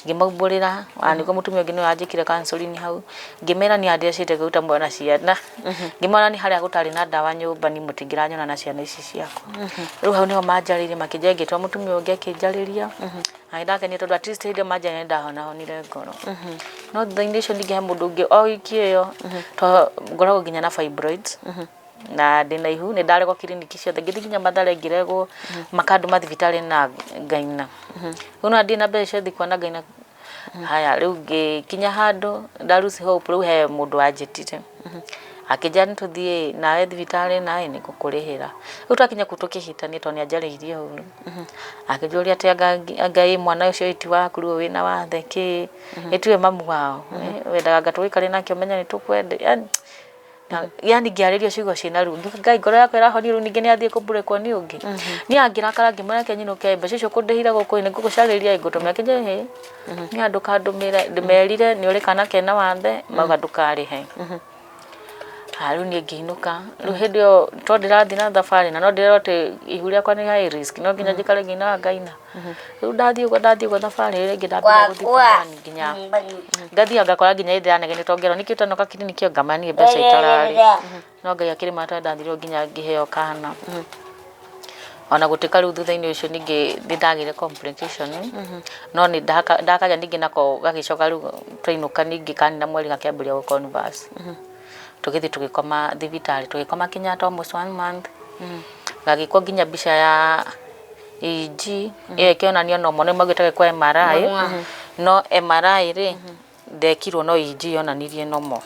ngĩmaumbũrĩra na nĩguo mũtumia ũngĩ nĩwe wanjĩkire counselling hau ngĩmera niĩ ndĩacĩte kwĩruta muoyo na ciana ngĩmera niĩ harĩa gũtarĩ na ndawa nyũmba niĩ mũtingĩranyona na ciana ici ciakwa rĩu hau nĩho manjarĩirie makĩnjĩra ngĩtwara mũtumia ũngĩ akĩnjarĩria na nĩndakenire tondũ at least hĩndĩ ĩyo manjarĩria nĩndahonahonire ngoro no thutha-inĩ ũcio ningĩ he mũndũ ũngĩ o wiki ĩyo tondũ ngoragwo nginya na fibroids na ndĩna ihu nĩ ndaregwo kiriniki ciothe ngĩthiĩ nginya Mathare ngĩregwo makandũma thibitarĩ na ngaina rĩu no ndirĩ na mbeca cia gũthiĩ kuona ngaina haya rĩu ngĩkinya handũ nda lose hope rĩu he mũndũ wanjĩtire. Akĩnjĩra nĩ tũthiĩ nawe thibitarĩ naĩ nĩ ngũkũrĩhĩra. Rĩu twakinya kũu tũkĩhĩtania tondũ nĩ anjarĩirie ũru. Akĩnjũria atĩ anga anga ĩ mwana ũcio ĩ ti waku rĩu wĩna wathe kĩ, ĩ tiwe mamu wao, wendaga anga tũgĩikare nake ũmenye nĩ tũkwendete yaani yaani ngĩarĩrio ciugo ciĩna ruo. Ngiuga Ngai ngoro yakwa ĩrahonio rĩu ningĩ nĩ athiĩ kũmburekwo nĩ ũngĩ. Niĩ angĩrakara ngĩmwĩra reke nyinũke mbeca icio ũkũndĩhire gũkũ ĩ nĩ ngũgũcarĩria ĩ ngũtũmĩra. Akĩnjĩra ĩhĩ niĩ ndũkandũmĩre, ndĩmerire nĩ ũrĩ kana kena wathe mauga ndũkarĩhe. Haya rĩu niĩ ngĩinũka, rĩu hĩndĩ ĩyo to ndĩrathiĩ na thabarĩ na no ndĩrerwo atĩ ihu rĩakwa nĩ high risk no nginya njikare ngĩinaga ngaina. Rĩu ndathiĩ ũguo ndathiĩ ũguo thabarĩ ĩrĩa ĩngĩ ndambĩrĩria gũthiĩ Pumwani nginya ngathiaga ngakora nginya hĩndĩ ĩranegenio tondũ ngerwo nĩkĩ ũtanoka kiriniki ĩyo ngamera niĩ mbeca itararĩ. No Ngai akĩrĩ mwega tondũ ndathire ũguo nginya ngĩheo kana. Ona gũtuĩka rĩu thutha-inĩ ũcio ningĩ nĩ ndagĩire complication no nĩ ndakagĩa ningĩ nako gagĩcoka rĩu twainũka ningĩ kanina mweri gakĩambĩrĩria gũ convulse. Tũgĩthiĩ tũgĩkoma thibitarĩ, tũgĩkoma Kenyatta almost one month, gagĩkwo nginya mbica ya EEG ĩyo ĩkĩonania normal, nĩ maugĩte gekwo MRI, no MRI rĩ, ndekirwo no EEG yonanirie normal.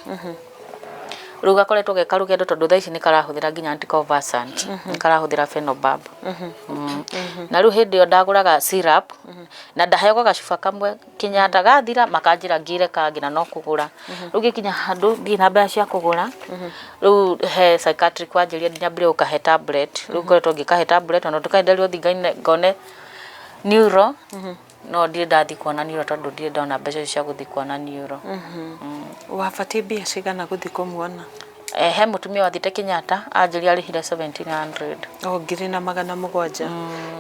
Rĩu gakoretwo ge karũgendo tondũ thaa ici nĩ karahũthĩra nginya anticonvulsant, nĩ karahũthĩra phenobarb. Na rĩu hĩndĩ ĩyo ndagũraga syrup, na ndaheagwo gacuba kamwe Kenyatta gathira makanjĩra ngĩre kangĩ na no kũgũra. Rĩu ngĩkinya handũ ndirĩ na mbeca cia kũgũra, rĩu he psychiatric wanjĩrire nyambĩrĩrie gũkahe tablet, rĩu ngoretwo ngĩkahe tablet ona gũtuĩka nĩnderirwo thiĩ ngone neuro, no ndirĩ ndathiĩ kuona neuro tondũ ndirĩ ndona mbeca icio cia gũthiĩ kuona neuro. Wabatiĩ mbia cigana gũthiĩ kũmuona? He mũtumia wathiĩte Kenyatta anjĩrire arĩhire 1700. O 1700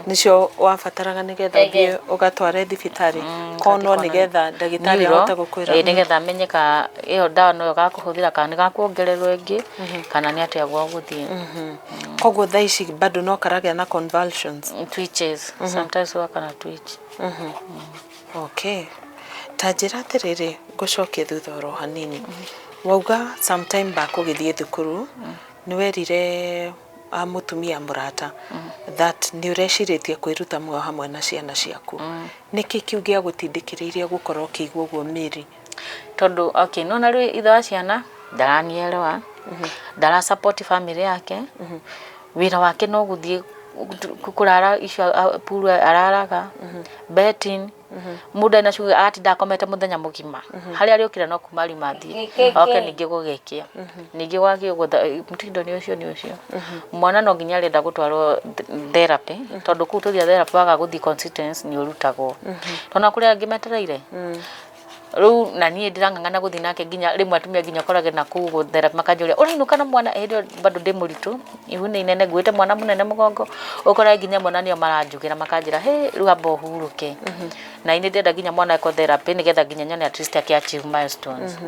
nĩcio wabataraga nĩgetha ũthiĩ ũgatware thibitarĩ konwo nĩgetha ndagĩtarĩ ahote gũkwĩra? Ĩĩ nĩgetha amenye ka ĩyo ndawa noyo gakũhũthĩra kana nĩ gakuongererwo ĩngĩ kana nĩ atĩa gũgũthiĩ. Koguo thaa ici bado no karagĩa na convulsions? Twitches, sometimes huwa kana twitch. Okay. Ta njĩra atĩrĩrĩ, ngũcokie thutha oro hanini. Wauga sometime back ũgĩthiĩ thukuru, nĩ werire mũtumia mũrata that nĩ ũrecirĩtie kwĩruta muoyo hamwe na ciana ciaku. Nĩkĩ kĩu gĩagũtindĩkĩrĩirie gũkorwo ũkĩigua ũguo Mary? Tondũ okay, nĩwona rĩu ithe wa ciana ndaranielewa, ndara support family yake, wĩra wake no gũthiĩ kũrara icio pool araraga, betting, mũndũ ena shughuli agatinda akomete mũthenya mũgima, harĩa arĩũkĩra no kuma ariuma athiĩ, oke ningĩ gũgĩkĩa, ningĩ gwakĩa ũguo mũtindo nĩ ũcio nĩ ũcio. Mwana no nginya arenda gũtwarwo therapy, tondũ kũu tũthiaga therapy waga gũthiĩ constituency nĩ ũrutagwo. Tondũ kũrĩ angĩ metereire. Rĩu na niĩ ndĩrang'ang'ana gũthiĩ nake nginya rĩmwe atumia nginya ũkorage na kũu ũguo therapy makanjũria ũrainũka na mwana hĩndĩ ĩyo bado ndĩ mũritũ, ihu nĩ inene nguĩte mwana mũnene mũgongo, ũkorage nginya mwana nĩo maranjugĩra makanjĩra hĩ rĩu amba ũhurũke. Na niĩ ndĩrenda nginya mwana ekwo therapy nĩgetha nginya nyone at least akĩ achieve milestones.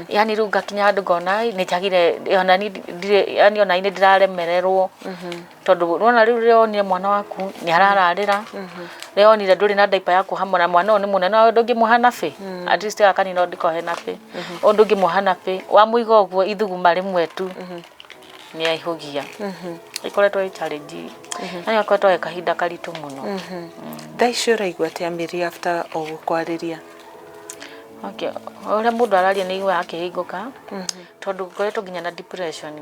Yaani rĩu ngakinya handũ ngona nĩ njagire ona niĩ ndirĩ yaani ona niĩ ndĩraremererwo tondũ nĩwona rĩu rĩrĩa wonire mwana waku nĩ arararĩra, rĩrĩa wonire ndũrĩ na diaper ya kuoha mwana, mwana ũyũ nĩ mũnene nawe ndũngĩmuoha nappy, at least gaka kanini no ndĩkohe nappy, ũyũ ndũngĩmuoha nappy, wamũiga ũguo ithuguma rĩmwe tu nĩ aihũgia. Ĩkoretwo ĩ challenge, yaani gakoretwo ge kahinda karitũ mũno. Thaa ici ũraigua atĩa Mary after o gũkwarĩria? Okay, ũrĩa mũndũ araria nĩ aiguaga akĩhingũka, tondũ ngoretwo nginya na depression.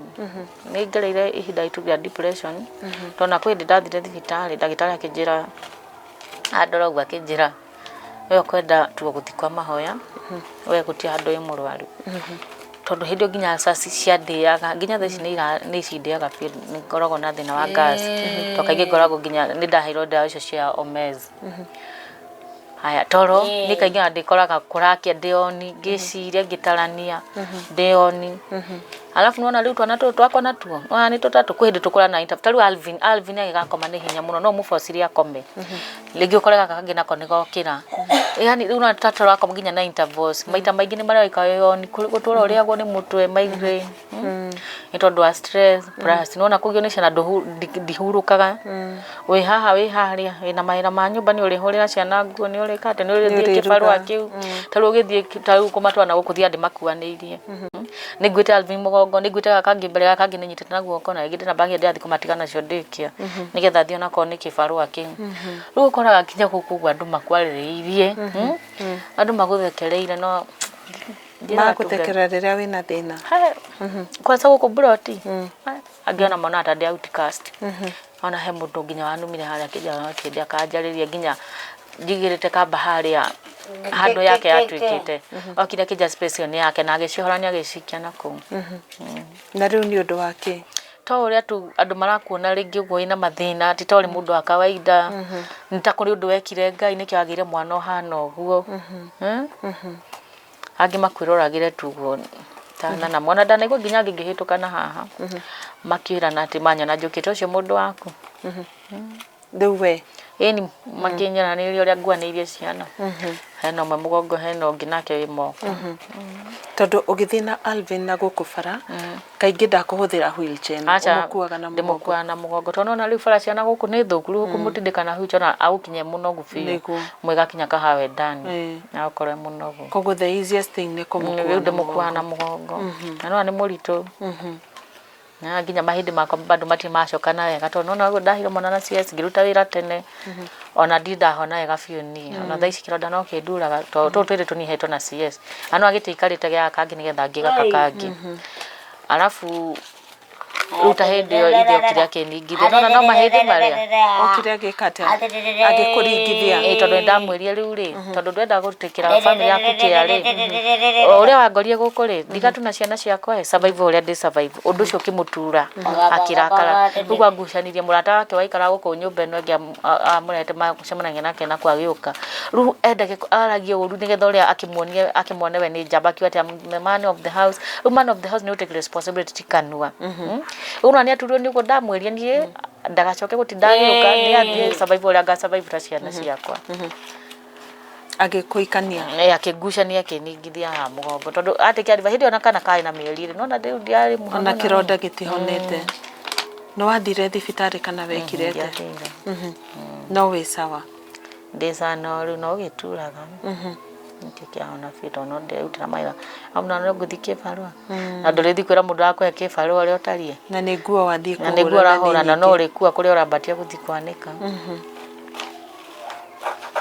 Nĩ ngereire ihinda itu rĩa depression, tondũ ona kwĩ hĩndĩ ndathire thibitarĩ, ndagĩtarĩ akĩnjĩra, andora ũguo akĩnjĩra, we ũkwenda tu gũthiĩ kwa mahoya, we gũtirĩ handũ wĩ mũrwaru. Tondũ hĩndĩ ĩyo nginya ulcers ciandĩaga, nginya thaa ici nĩ cindĩaga biũ, nĩ ngoragwo na thĩna wa gas, tondũ kaingĩ ngoragwo nginya nĩ ndaheirwo ndawa icio cia Omez. Haya toro niĩ kaingĩ ona ndĩkoraga kũrakĩa ndĩ on ngĩciria ngĩtarania ndĩ on. Alafu nĩwona rĩu twana tũtũ twakwa natuo nĩwona nĩ tũtatũ kwĩ hĩndĩ tũkũraga na interval ta rĩu Alvin, Alvin agĩgakoma nĩ hinya mũno no ũmũbocirie akome rĩngĩ ũkore gaka kangĩ nako nĩgokĩra yani rĩu nĩwona ta tũrakoma nginya na intervals maita maingĩ nĩ marĩa waikara wĩ on gũtũra ũrĩagwo nĩ mũtwe migraine nĩ tondũ wa stress plus nĩwona kũgio nĩ ciana ndihurũkaga wĩ haha wĩ harĩa wĩna mawĩra ma nyũmba nĩ ũrĩhũrĩra ciana nguo nĩ ũrĩka atĩa nĩ ũrĩthiĩ kĩbarũa kĩu ta rĩu ũgĩthiĩ ta rĩu kũmatwara na gũkũ thiaga ndĩmakuanĩirie nĩ nguĩte Alvin mũgongo nĩ nguĩte gaka kangĩ mbere gaka kangĩ nĩ nyitĩte na guoko na rĩngĩ ndĩna bag ndĩrathiĩ kũmatiga nacio ndĩkia nĩgetha thiĩ onakorwo nĩ kĩbarũa kĩu rĩu ũkoraga nginya gũkũ ũguo andũ makwarĩrĩirie andũ magũthekereire no. Njĩraga tuge- Magagũthekerera rĩrĩa wĩna thĩna. He, kwanza gũkũ mburoti angĩ ona monaga ta ndĩ outcast. Ona he mũndũ nginya wanumire harĩa akĩnjara akĩndĩ akanjarĩria nginya njigĩrĩte kamba harĩa handũ yake yatuĩkĩte. Okire akĩnja space ĩyo nĩ yake na agĩciohorania agĩcikia na kũu. Na rĩu nĩ ũndũ wa kĩ? To ũrĩa tu andũ marakuona rĩngĩ ũguo wĩna mathĩna ti ta ũrĩ mũndũ wa kawaida. Nĩ ta kũrĩ ũndũ wekire Ngai nĩkĩo agĩire mwana ũhana ũguo. Angĩ makwĩroragĩre tu ũguo tana na mwana ndanaigua nginya angĩ ngĩhĩtũka na haha makĩrana atĩ manyona njũkĩte ũcio mũndũ waku. Rĩu we? Ĩni makĩnyaranĩria ũrĩa nguanĩirie ciana. Hena ũmwe mũgongo hena ũngĩ nake wĩ moko. Tondũ ũgĩthiĩ na Alvin na gũkũ bara kaingĩ ndakũhũthĩra wheelchair ĩno, Aca, ũmũkuaga na mũgongo. Ndĩmũkuaga na mũgongo tondũ nĩwona rĩu bara cia na gũkũ nĩ thũku rĩu kũmũtindĩka na wheelchair ona agũkinya e mũnogu biũ. Nĩguo. Ũmwe ĩgakinya kahawe ndani na agakorwo e mũnogu. Koguo the easiest thing nĩ kũmũkua Rĩu na ndĩmũkuaga na mũgongo. Na nĩwona nĩ mũritũ. Na nginya mahĩndĩ makwa bado matirĩ macokana wega tondũ nĩwona ũguo ndaheirwo mwana na CS ngĩruta wĩra tene ona ndirĩ ndahona wega biũ niĩ ona thaa ici kĩronda no kĩnduraga tondũ tũtũ twĩrĩ tũnihetwo na CS na no gĩtĩ ikarĩte gĩa gaka kangĩ nĩgetha ngĩe gaka kangĩ arabu rĩu ta hĩndĩ ĩyo ithe okire akĩningithia nĩwona no mahĩndĩ marĩa Okire agĩka atĩa? Agĩkũringithia? Ĩĩ tondũ nĩndamwĩrire rĩu rĩ tondũ ndwenda gũtĩkĩra bamĩrĩ yaku kĩa rĩ o ũrĩa wangorire gũkũ rĩ ndiga tu na ciana ciakwa ĩ survive ũrĩa ndĩ survive ũndũ ũcio ũkĩmũtura akĩrakara rĩu angucanirie mũrata wake waikaraga gũkũ nyũmba ĩno ĩngĩ amũrehete macemanagia nake na agĩũka rĩu endage aragia ũru nĩgetha ũrĩa akĩmuonie akĩmuone we nĩ njamba akiuga atĩ I'm the man of the house rĩu man of the house nĩ ũtake responsibility ti kanua rĩu ona nĩ aturirwo nĩ ũguo ndamwĩrire niĩ ndagacoke gũtinda agĩũka nĩ athiĩ survive ũrĩa nga survive na ciana ciakwa. Agĩkũikania? Ĩĩ akĩngucania akĩningithia haha mũgongo tondũ atĩkia hĩndĩ ĩyo ona kana karĩ na mĩeri ĩrĩ nĩwona rĩu ndiarĩ mũhonu. Ona kĩronda gĩtihonete. Nĩ wathire thibitarĩ kana wekire atĩa? Ndiathire. No wĩ sawa? Ndĩ sawa no rĩu no gĩturaga. Nĩkĩo kĩahona biũ tondũ no nderutĩra mawĩra. Amu no ngũthiĩ kĩbarũa na ndũrĩthiĩ kwĩra mũndũ akũhe kĩbarũa ũrĩa ũtariĩ. Na nĩ nguo wathiĩ Na nĩ nguo kũhũra na nĩ ũrahũra na no nyingĩ. ũrĩkua kũrĩa ũrambatia gũthiĩ kwanĩka.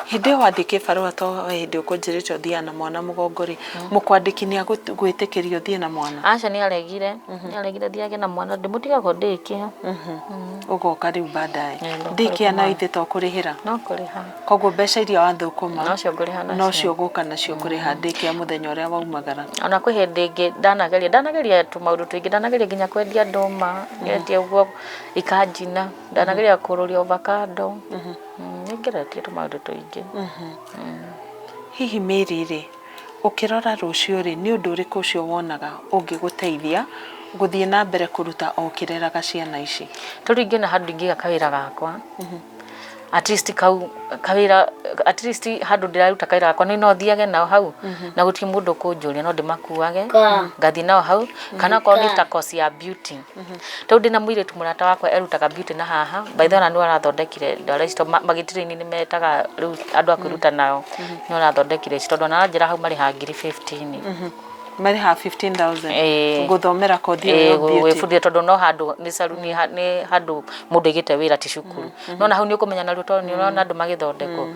Hĩndĩ ĩyo wathiĩ kĩbarũa to hĩndĩ ũkũnjĩrĩte ũthiaga na mwana mũgongo rĩ, mũkwandĩki nĩ agũgwĩtĩkĩria ũthiĩ na mwana? Aca nĩ aregire, nĩ aregire thiage na mwana ndĩmũtigagwo daycare. Ũgoka rĩu baadaye. Ĩĩ, ngoka rĩu Daycare nayo kũmara. ithe to kũrĩhĩra? No kũrĩha. Koguo mbeca iria wathũkũma Nocio ngũrĩha nacio. Nocio ũgũka nacio kũrĩha daycare mũthenya ũrĩa waumagara. Ona kwĩ hĩndĩ ĩngĩ ndanageria, ndanageria tũmaũndũ tũingĩ, ndanageria nginya kwendia ndũma, ngendia ũguo ikanjina, ndanageria kũrũria avocado. Nĩ ngeretie tũmaũndũ tũingĩ. Hihi Mary rĩ, ũkĩrora rũciũ rĩ, nĩ ũndũ ũrĩkũ ũcio wonaga ũngĩgũteithia gũthiĩ na mbere kũruta o ũkĩreraga ciana ici? Ta rĩu ingĩona handũ ingĩiga kawĩra gakwa, at least kau kawĩra at least handũ ndĩraruta kawĩra gakwa niĩ no thiage nao hau na gũtirĩ mũndũ ũkũnjũria no ndĩmakuage ngathiĩ nao hau kana okorwo nĩ ta course ya beauty. Tondũ ndĩna mũirĩtu mũrata wakwa erutaga beauty na haha by the way ona nĩwe ũrathondekire ndwara ici tondũ magĩtirĩini nĩ metaga rĩu andũ a kwĩruta nao nĩwe ũrathondekire ici tondũ ona aranjĩra hau marĩhaga ngiri 15. Marĩhaga 15,000 Ĩĩ. gũthomera kothi ĩyo ya beauty. Gwĩbundithia tondũ no handũ nĩ caruni nĩ handũ mũndũ aigĩte wĩra ti cukuru. Nĩwona hau nĩ ũkũmenya narua tondũ nĩ ũrona andũ magĩthondekwo.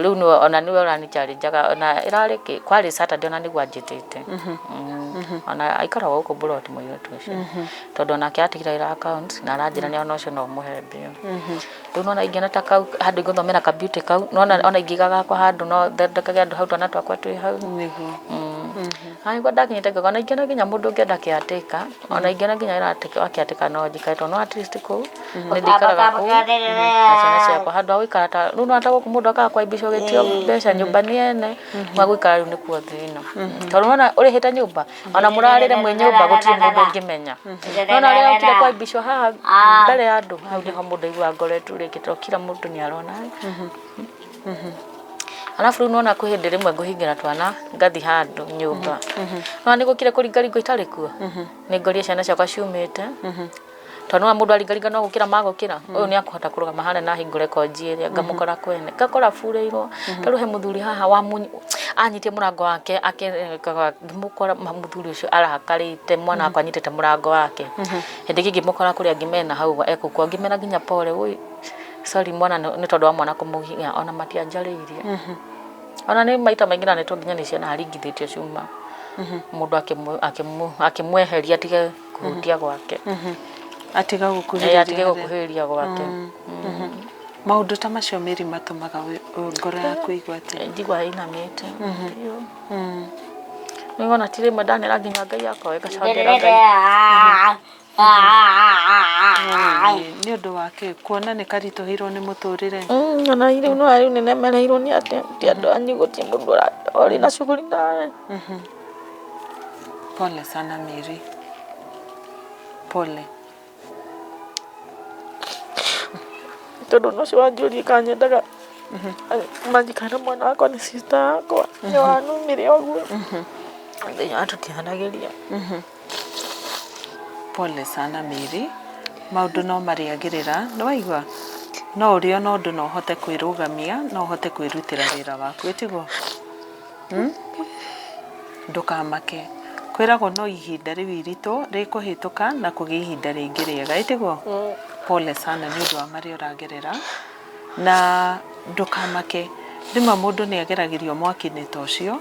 Rĩu nĩwe ona nĩwe ũrani challenge aga ona ĩrarĩ kĩ kwarĩ Saturday ona nĩguo anjĩtĩte. Ona aikaraga gũkũ mburoti mũirĩtu ũcio. Tondũ onake atigire wĩra accounts na aranjĩra nĩ ona ũcio no ũmũhe mbia. Rĩu nĩwona ingĩona ta kau handũ ingĩthomera ka beauty kau nĩwona ona ingĩiga gakwa handũ no thondekage andũ hau twana twakwa twĩ hau. Nĩguo. Na nĩguo ndakinyĩte ngauga ona ingĩona nginya mũndũ ũngĩenda caretaker ona ingĩona nginya wĩra wa caretaker no njikare tondũ no at least kũu nĩ ndĩikaraga kũu na ciana ciakwa handũ ha gũikara ta rĩu nĩwona ta gũkũ mũndũ akaga kwaibicwo agĩtio mbeca nyũmba nĩ ene gwa gũikara rĩu nĩkuo thĩna. Tondũ nĩwona ũrĩhĩte nyũmba ona mũrarĩre mwĩ nyũmba gũtirĩ mũndũ ũngĩmenya. Nĩwona ũrĩa ũkire kwaibicwo haha mbere ya andũ hau nĩho mũndũ aiguaga ngoro ĩturĩkĩte tondũ kila mũndũ nĩ arona. Arabu rĩu nĩwona kwĩ hĩndĩ rĩmwe ngũhingĩra twana ngathiĩ handũ nyũmba. Nĩwona nĩgũkire kũringaringwo itarĩ kuo, nĩngorire ciana ciakwa ciumĩte, tondũ nĩwona mũndũ aringaringa no gũkĩra magũkĩra, ũyũ nĩakũhota kũrũgama harĩa na ahingũre konji ĩrĩa ngamũkora kwene, ngakora aburĩirwo. Ta rĩu he mũthuri haha anyitire mũrango wake ngĩmũkora mũthuri ũcio arakarĩte mwana wakwa anyitĩte mũrango wake. Hĩndĩ ĩngĩ ngĩmũkora kũrĩa ngĩmena hau ekũkua ngĩmera nginya pole wũi sorry mwana nĩ tondũ wa mwana kũmũgiya ona matianjarĩirie. Ona nĩ maita maingĩ na nĩ nginya nĩ ciana aringithĩtio cuma. Mũndũ akĩmweheria atige kũhutia gwake. Atiga gũkuhĩrĩria. Atige gũkuhĩrĩria gwake. Maũndũ ta macio Mary matũmaga ngoro yaku ĩigue atĩa? Njiguaga ĩinamĩte biũ. Rĩu ona ti rĩmwe ndanera nginya Ngai akoe ngacokera Ngai. Nĩ ũndũ wa kĩ? Kuona nĩ karitũhĩirwo nĩ mũtũrĩre? Ona rĩu no rĩu nĩ nemereirwo nĩ atĩ ti andũ anyu gũtirĩ mũndũ ũrĩ na shughuli nawe. Pole sana Mary. Pole. Tondũ ona ũcio wanjũririe kana nyendaga manjikare na mwana wakwa nĩ sister yakwa nĩ wanumire ũguo. Mũthenya tũtiaranagĩria. Pole sana Mary, maũndũ no marĩagĩrĩra, nĩ waigua? No ũrĩ ona ũndũ no ũhote kwĩrũgamia, no ũhote kwĩrutĩra wĩra waku, ĩ tiguo? Ndũkamake, kwĩragwo no ihinda rĩu iritũ rĩkũhĩtũka na kũgĩe ihinda rĩngĩ rĩega, ĩ tiguo? Pole sana nĩ ũndũ wa marĩa ũragerera, na ndũkamake, rĩmwe mũndũ nĩ ageragĩrio mwaki-inĩ ta ũcio,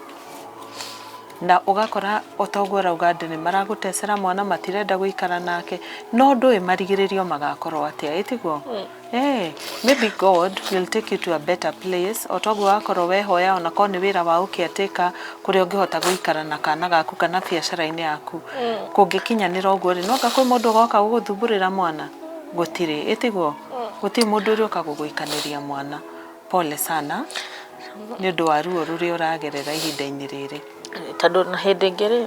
na ũgakora o ta ũguo ũrauga andũ nĩ maragũtecera mwana matirenda gũikara nake, no ndũĩ marigĩrĩrio magakorwo atĩa, ĩ tiguo? Eh, maybe God will take you to a better place o ta ũguo wakorwo wehoya ona korwo nĩ wĩra wa ũ-caretaker kũrĩa ũngĩhota gũikara na kana gaku kana biacara-inĩ yaku, kũngĩkinyanĩra ũguo rĩ, no anga kwĩ mũndũ ũgoka gũgũthumbũrĩra mwana? Gũtirĩ, ĩ tiguo? Gũtirĩ mũndũ ũrĩũka gũgũikanĩria mwana. Pole sana nĩ ũndũ wa ruo rũrĩa ũragerera ihinda-inĩ rĩrĩ. Tondũ na hĩndĩ ĩngĩ rĩ,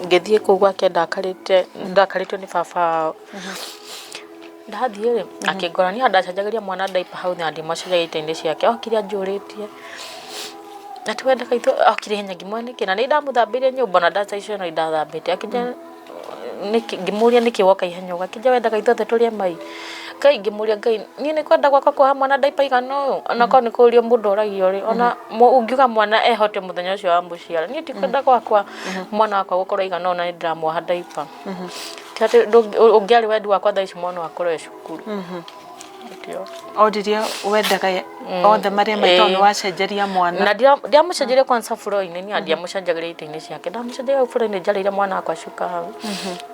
ngĩthiĩ kũu gwake ndakarĩte ndakarĩtio nĩ baba wao. Ndathiĩ rĩ, akĩngora niĩ ndacenjagĩria mwana diaper hau na ndimũcenjagia itĩ-inĩ ciake, okire anjũrĩtie, atĩ wendaga ithuĩ okire ihenya ngĩmwĩra nĩkĩ na nĩ ndamũthambĩirie nyũmba ona duster icio no ndathambĩtie, akĩnjĩra nĩkĩ ngĩmũria nĩkĩ woka ihenya ũguo, akĩnjĩra wendaga ithuothe tũrĩe mai. Ngai ngĩmũria Ngai niĩ nĩ kwenda gwakwa kuoha mwana diaper igana ũũ ona korwo nĩ kũũrio mũndũ oragio rĩ ona ũngiuga mwana ehote mũthenya ũcio wa mũciara niĩ ti kwenda gwakwa mwana wakwa gũkorwo aigana ũũ na nĩ ndĩramuoha diaper. Ti atĩ ũngĩarĩ wendi wakwa thaa ici mwana akorwo e cukuru. Oririe wendaga othe marĩa mai tondũ nĩ wacenjeria mwana. Na ndiamũcenjeria kwanza floor-inĩ niĩ ndiamũcenjagĩria itĩ-inĩ ciake ndamũcenjeria hau floor-inĩ njarĩire mwana wakwa cuka hau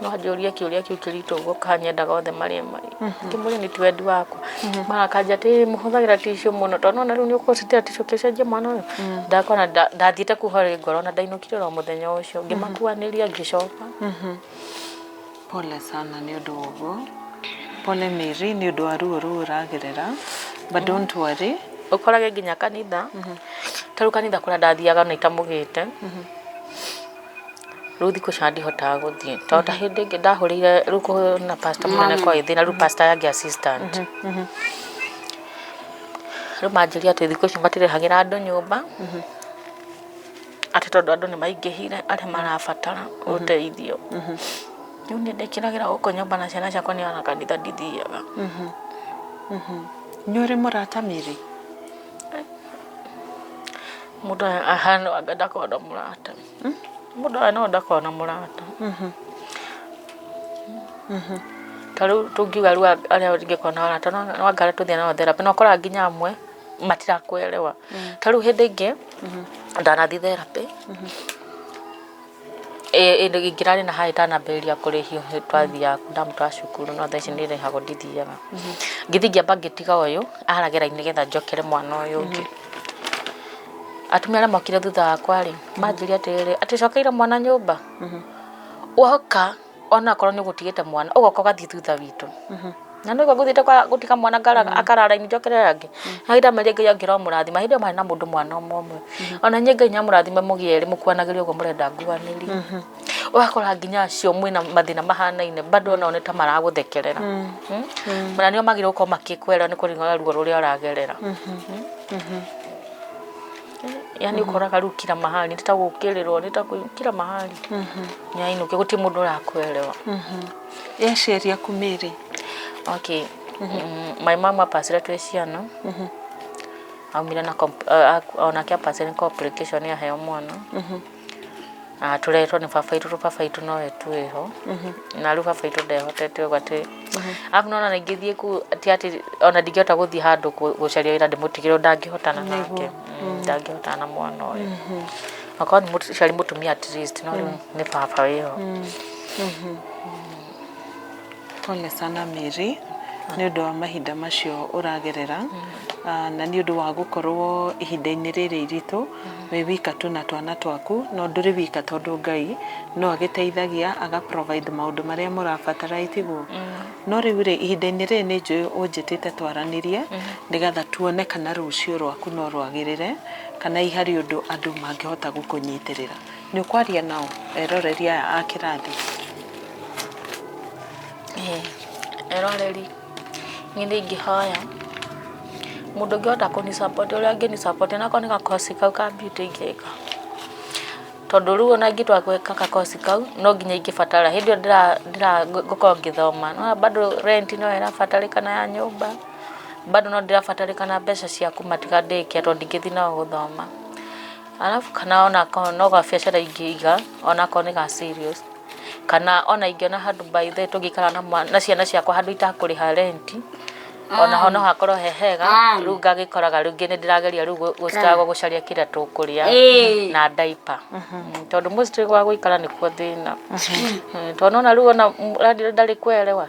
no anjũrie kĩũria kĩu kĩritũ ũguo kana nyendaga othe marĩe mai ngĩmũria nĩ ti wendi wakwa mara akanjia atĩ mũhũthagĩra tissue mũno tondũ nĩwona rĩu nĩ ũkũcitĩra tissue ũgĩcenjia mwana ũyũ ndakora ndathiĩte kũhorera ngoro na ndainũkire oro mũthenya ũcio ngĩmakuanĩria ngĩcoka. Pole sana nĩ ũndũ wa ũguo. Pole Mary nĩ ũndũ wa ruo rũu ũragerera. But don't worry. Ũkorage nginya kanitha, ta rĩu kanitha kũrĩa ndathiaga na itamũgĩte, rĩu thikũ ici ona ndihotaga gũthiĩ. Tondũ ta hĩndĩ ĩngĩ ndahũrĩire rĩu kwĩna pastor mũnene kwa ĩthĩ na rĩu pastor yake assistant. Rĩu manjĩrire atĩ thikũ ici matirĩhagĩra andũ nyũmba. Atĩ tondũ andũ nĩ maingĩhire arĩa marabatara ũteithio. Rĩu niĩ ndĩkĩragĩra gũkũ nyũmba na ciana ciakwa niĩ ona kanitha ndithiaga. Nĩ ũrĩ mũrata Mary? Mũndũ ahana anga ndakoragwo na mũrata. Mũndũ ahana ũguo ndakoragwo na mũrata. Ta rĩu tũngiuga rĩu arĩa ingĩkorwo na arata no anga arĩa tũthiaga nao therapy na ũkoraga nginya amwe matirakuelewa. Ta rĩu hĩndĩ ĩngĩ ndanathiĩ therapy ingĩrarĩ na haha ĩtanambĩrĩria kũrĩhio twathiaga ndamũtwara cukuru no thaa ici nĩ ĩrĩhagwo ndithiaga. Ngĩthiĩ ngĩamba ngĩtiga ũyũ arage raini nĩgetha njokere mwana ũyũ ũngĩ. Atumia arĩa mokire thutha wakwa rĩ, manjĩrire atĩrĩrĩ, atĩ ũcokeire mwana nyũmba? Woka onakorwo nĩ ũgũtigĩte mwana ũgoka ũgathiĩ thutha witũ. Na nĩ ũguo ngũthiĩte gũtiga mwana akara raini njokerere angĩ. Na nĩ ndamerire Ngai angĩromũrathima hĩndĩ ĩyo marĩ na mũndũ mwana ũmwe ũmwe. Ona inyuĩ Ngai nĩ amũrathime mũgĩe erĩ mũkuanagĩre ũguo mũrenda nguanĩrie. Ũgakora nginya acio mwĩna mathĩna mahanaine bado onao nĩ ta maragũthekerera. Na nĩo magĩrĩirwo gũkorwo makĩkwĩra nĩ kũringana na ruo rũrĩa ũragerera. Yaani ũkoraga rĩu kila mahali nĩ ta gũkĩrĩrwo nĩ ta kila mahali nĩ ainũke gũtirĩ mũndũ ũrakuelewa. Ĩ aciari aku Mary? Okay, my mom apacire twĩ ciana, aumire na onake apacire nĩ complication aheo mwana. Na tũrehetwo nĩ baba witũ, baba witũ nowe twĩho, na rĩu baba witũ ndehotete ũguo atĩ, arabu nĩ wona ingĩthiĩ kũu ti atĩ ona ndingĩhota gũthiĩ handũ gũcaria wĩra ndĩmũtigĩre ũndũ ndangĩhotana nake, ndangĩhotana na mwana ũyũ. Okorwo nĩ mũciari mũtumia at least, no rĩu nĩ baba wĩho. Pole sana Mary nĩ ũndũ wa mahinda macio ũragerera, na nĩ ũndũ wa gũkorwo ihinda-inĩ rĩrĩ iritũ wĩ wika tu na twana twaku, no ndũrĩ wika tondũ Ngai no agĩteithagia aga provide maũndũ marĩa mũrabatara, ĩtiguo? No rĩu rĩ, ihinda-inĩ rĩrĩ nĩ njũĩ ũnjĩtĩte twaranĩrie nĩgetha tuone kana rũciũ rwaku no rwagĩrĩre kana hihi harĩ ũndũ andũ mangĩhota gũkũnyitĩrĩra. Nĩ ũkwaria nao eroreri aya a kĩrathi? Ĩĩ, eroreri niĩ nĩ ingĩhoya mũndũ ũngĩhota kũni support ũrĩa angĩni support ona akorwo nĩ gakoci kau ka beauty ingĩka. Tondũ rĩu ona ingĩtua gwĩka gakoci kau no nginya ingĩbatara hĩndĩ ĩyo ngũkorwo ngĩthoma nĩ wona bado rent no ĩrabatarĩkana ya nyũmba, bado no ndĩrabatarĩkana mbeca cia kũmatiga daycare tondũ ndingĩthiĩ nao gũthoma. Arabu kana ona akorwo no gabiacara ingĩiga ona akorwo nĩ ga cereals, kana ona ingĩona handũ by the way tũngĩikara na ciana ciakwa handũ itakũrĩha rent, onaho no hakorwo he hega, rĩu ngagĩkoraga rĩngĩ nĩ ndĩrageria rĩu gũ struggle gũcaria kĩrĩa tũkũrĩa na diaper, tondũ mostly gwa gũikara nĩkuo thĩna, tondũ nĩwona rĩu ona ndarĩ kuelewa.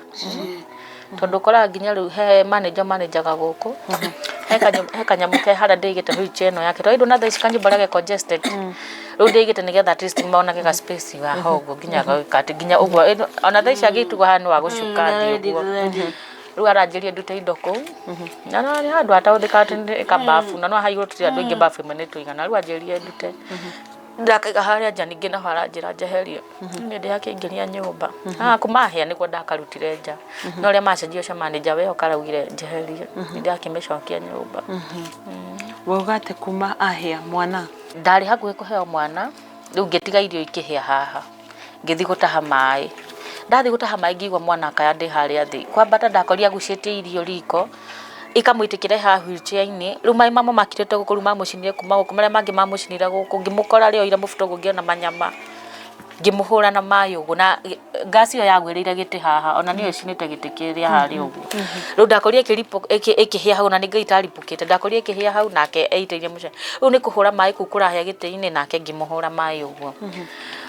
Tondũ ũkoraga nginya rĩu he manager manajaga gũkũ, he kanyamũ ke harĩa ndĩigĩte wheelchair ĩno yake, tondũ ndũna thaa ici kanyũmba ũrĩa ge congested, rĩu ndĩigĩte nĩgetha at least monage ga space haha ũguo nginya gagĩka atĩ nginya ũguo, ona thaa ici angĩtigwo haha nĩ wa gũcuka thĩ ũguo. Rĩu aranjĩrire ndute indo kũu, na nĩ handũ hatahũthĩkaga atĩ nĩ kababu, na no haha igũrũ tũtirĩ andũ aingĩ babu ĩmwe nĩ ĩtũigana, rĩu anjĩrire ndute. Ndakaiga harĩa nja ningĩ naho aranjĩra njeherie. Niĩ ndĩrakĩingĩria nyũmba. Ah, kuma hĩa nĩguo ndakarutire nja. No ũrĩa macenjia ũcio manager we oka araugire njeherie. Ndĩrakĩmĩcokia nyũmba. Wauga atĩ kuma ahĩa mwana? Ndarĩ hakuhĩ kũheo mwana, rĩu ngĩtiga irio ikĩhĩa haha. Ngĩthiĩ gũtaha maĩ. Ndathiĩ gũtaha maĩ ngĩigua mwana akaya ndĩ harĩa thĩ. Kwambata ndakorire agucĩtie irio riko, ikamũitĩkĩra haha wheelchair-inĩ, rĩu maĩ mamwe makirĩte gũkũ rĩu mamũcinire kuma gũkũ, marĩa mangĩ mamũcinire gũkũ, ngĩmũkora rĩoire mũbuto ũguo ngĩona manyama, ngĩmũhũra na maĩ ũguo na ngaci ĩyo yagwĩrĩire gĩtĩ haha, ona nĩyo ĩcinĩte gĩtĩ kĩrĩa harĩa ũguo. Rĩu ndakorire ĩkĩhĩa hau ona nĩ Ngai itaribũkĩte, ndakorire ĩkĩhĩa hau nake eitĩrĩire mũcere. Rĩu nĩ kũhũra maĩ kũu kũrahĩa gĩtĩ-inĩ nake ngĩmũhũra maĩ ũguo.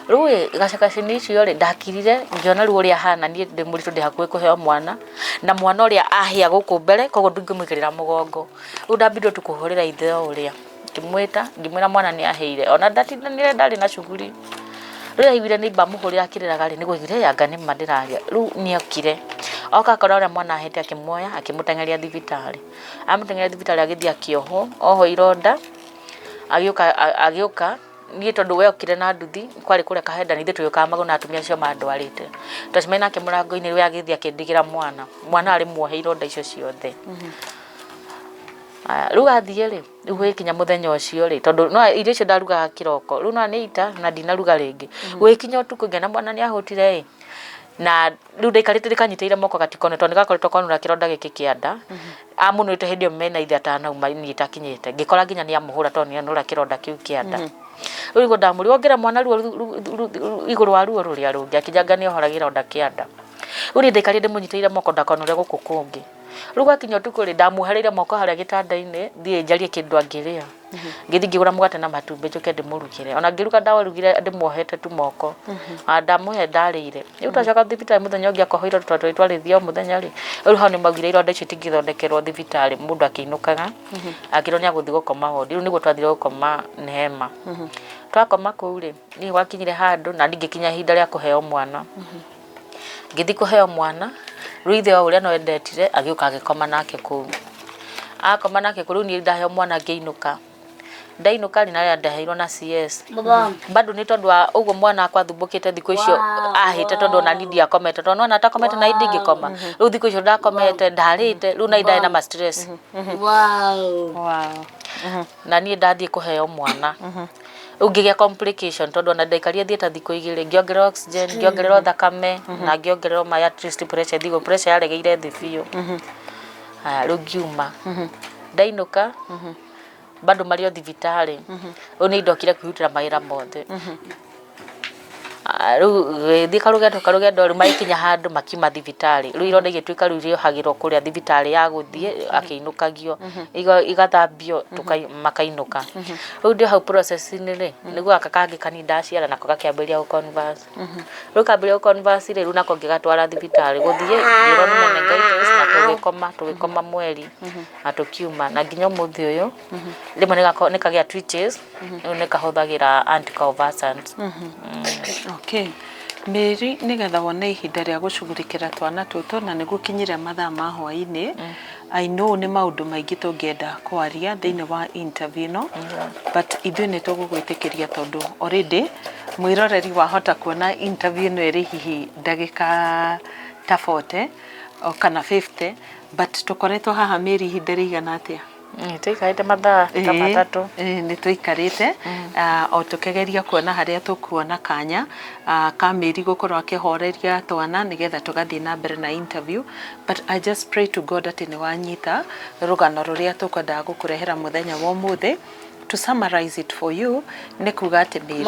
Rĩu ĩ gacakacini icio rĩ, ndakirire ngĩona rĩu ũrĩa ahana niĩ ndĩ mũritũ ndĩ hakuhĩ kũheo mwana, na mwana ũrĩa ahĩa gũkũ mbere koguo ndingĩmũigĩrĩra mũgongo. Rĩu ndambire tu kũhũrĩra ithe o ũrĩa, ngĩmwĩta ngĩmwĩra mwana nĩ ahĩire, ona ndatindanire ndarĩ na shughuli. Rĩu aiguire nĩ ndamũhũrĩra akĩrĩraga rĩ, nĩguo aiguire anga nĩ ma ndĩraria. Rĩu nĩ okire, oka akora ũrĩa mwana ahĩte akĩmuoya akĩmũteng'eria thibitarĩ. Amũteng'eria thibitarĩ agĩthiĩ akĩohwo, ohwo ironda, agĩũka agĩũka niĩ tondũ we okire na nduthi, kwarĩ kũrĩa Kahenda na ithuĩ tũgĩũkaga magũrũ na atumia acio mandwarĩte. Twacemania nake mũrango-inĩ we agĩthiĩ akĩndigĩra mwana, mwana arĩ muohe ironda icio ciothe. Aya, rĩu athiĩ rĩ, rĩu gũgĩkinya mũthenya ũcio rĩ, tondũ no irio icio ndarugaga kĩroko, rĩu no nĩ ita na ndinaruga rĩngĩ. Gũgĩkinya ũtukũ ngĩona mwana nĩ ahũtire ĩ, na rĩu ndaikarĩte ndĩkanyitĩrĩire moko gatikone tondũ nĩgakoretwo konora kĩronda gĩkĩ kĩa nda. Amũnũrĩte hĩndĩ ĩyo mena ithe atanauma niĩ itakinyĩte, ngĩkora nginya nĩ amũhũra tondũ nĩ anũra kĩronda kĩu kĩa nda. Rĩu nĩguo ndamũria wongerera mwana ruo igũrũ wa ruo rũrĩa rũngĩ, akĩnjanga nĩ ohora kĩronda kĩa nda. Rĩu niĩ ndaikarire ndĩmũnyitĩrĩire moko ndakonũre gũkũ kũngĩ. Rĩu gwakinya ũtukũ rĩ, ndamuohereire moko harĩa gĩtanda-inĩ, thiĩ njarie kĩndũ angĩrĩa. Ngĩthiĩ ngĩgũra mũgate na matumbĩ njũke ndĩmũrugĩre. Ona ngĩruga ndawarugire ndĩmuohete tu moko. Ona ndamũhe ndarĩire. Rĩu twacoka thibitarĩ mũthenya ũngĩ akohwo ironda tondũ twarĩ o mũthenya rĩ, rĩu hau nĩ maugire ironda icio itingĩthondekerwo thibitarĩ mũndũ akĩinũkaga, akĩrwo nĩ agũthiĩ gũkoma wondi. Rĩu nĩguo twathire gũkoma Neema. Twakoma kũu rĩ, niĩ gwakinyire handũ na niĩ ngĩkinya ihinda rĩa kũheo mwana. Ngĩthiĩ kũheo mwana, rĩu ithe o ũrĩa no endetire agĩũka agĩkoma nake kũu. Akoma nake kũu, rĩu niĩ ndaheo mwana ngĩinũka. Ndainũka rĩ, na ndaheirwo na CS. Bado nĩ tondũ wa ũguo mwana wakwa athumbũkĩte thikũ icio ahĩte tondũ ona niĩ ndiakomete. Tondũ nĩwona atakomete na niĩ ndingĩkoma. Rĩu thikũ icio ndakomete, ndarĩte, rĩu na niĩ ndarĩ na ma stress. Na niĩ ndathiĩ kũheo mwana. Rĩu ngĩgĩa complication tondũ ona ndaikarire theatre thikũ igĩrĩ, ngĩongererwo oxygen, ngĩongererwo thakame, na ngĩongererwo maĩ at least pressure ĩthiĩ igũrũ, pressure yaregeire thĩ biũ. Haya rĩu ngiuma. Ndainũka, bado marĩ o thibitarĩ, rĩu niĩ ndokire kwĩrutĩra mawĩra mothe. Rĩu gĩgĩthiĩ karũgendo karũgendo rĩu magĩkinya handũ makiuma thibitarĩ rĩu ironda igĩtuĩka rĩu irĩohagĩrwo kũrĩa thibitarĩ ya gũthiĩ akĩinũkagio igathambio makainũka. Rĩu ndĩ hau process-inĩ rĩ, nĩguo gaka kangĩ kanini ndaciara nako gakĩambĩrĩria gũ converse. Rĩu kambĩrĩria gũ converse rĩ, rĩu nako ngĩgatwara thibitarĩ gũthiĩ ngĩrwo nĩ meningitis na tũgĩkoma tũgĩkoma mweri na tũkiuma na nginya ũmũthĩ ũyũ rĩmwe nĩ kagĩa twitches rĩu nĩ kahũthagĩra anticonvulsants. Okay. Mary nĩgetha wone ihinda rĩa gũcugurikĩra twana tũtũ na nĩ gũkinyire mathaa ma hwaĩ-inĩ. I know nĩ maũndũ maingĩ tũngĩenda kwaria thĩinĩ wa interview ĩno, but ithuĩ nĩ tũgũgwĩtĩkĩria tondũ already mwĩroreri wahota kuona interview ĩno ĩrĩ hihi ndagĩka ta 40 o kana 50, but tũkoretwo haha Mary ihinda rĩigana atĩa? Tũikarĩte mathaa ta 3. Nĩ tũikarĩte o tũkĩgeria kuona harĩa tũkuona kanya ka Mary gũkorwo akĩhoreria twana nĩgetha tũgathiĩ na mbere na interview, but I just pray to God atĩ nĩ wanyita rũgano rũrĩa tũkwendaga gũkũrehera mũthenya wa ũmũthĩ. To summarize it for you nĩ kuga atĩ Mary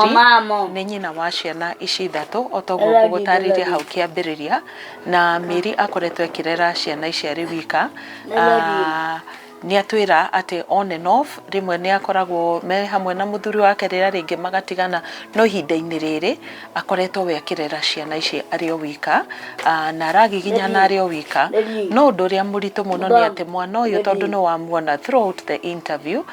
nĩ nyina wa ciana ici ithatũ o ta ũguo ngũgũtarĩirie hau kĩambĩrĩria, na Mary akoretwo akĩrera ciana ici arĩ wika. Nĩ atwĩra atĩ on and off rĩmwe nĩ akoragwo me hamwe na mũthuri wake rĩrĩa rĩngĩ magatigana, no ihinda-inĩ rĩrĩ akoretwo we akĩrera ciana ici arĩ o wika, na aragiginyana arĩ o wika. No ũndũ ũrĩa mũritũ mũno nĩ atĩ mwana ũyũ tondũ nĩ wamuona throughout the interview,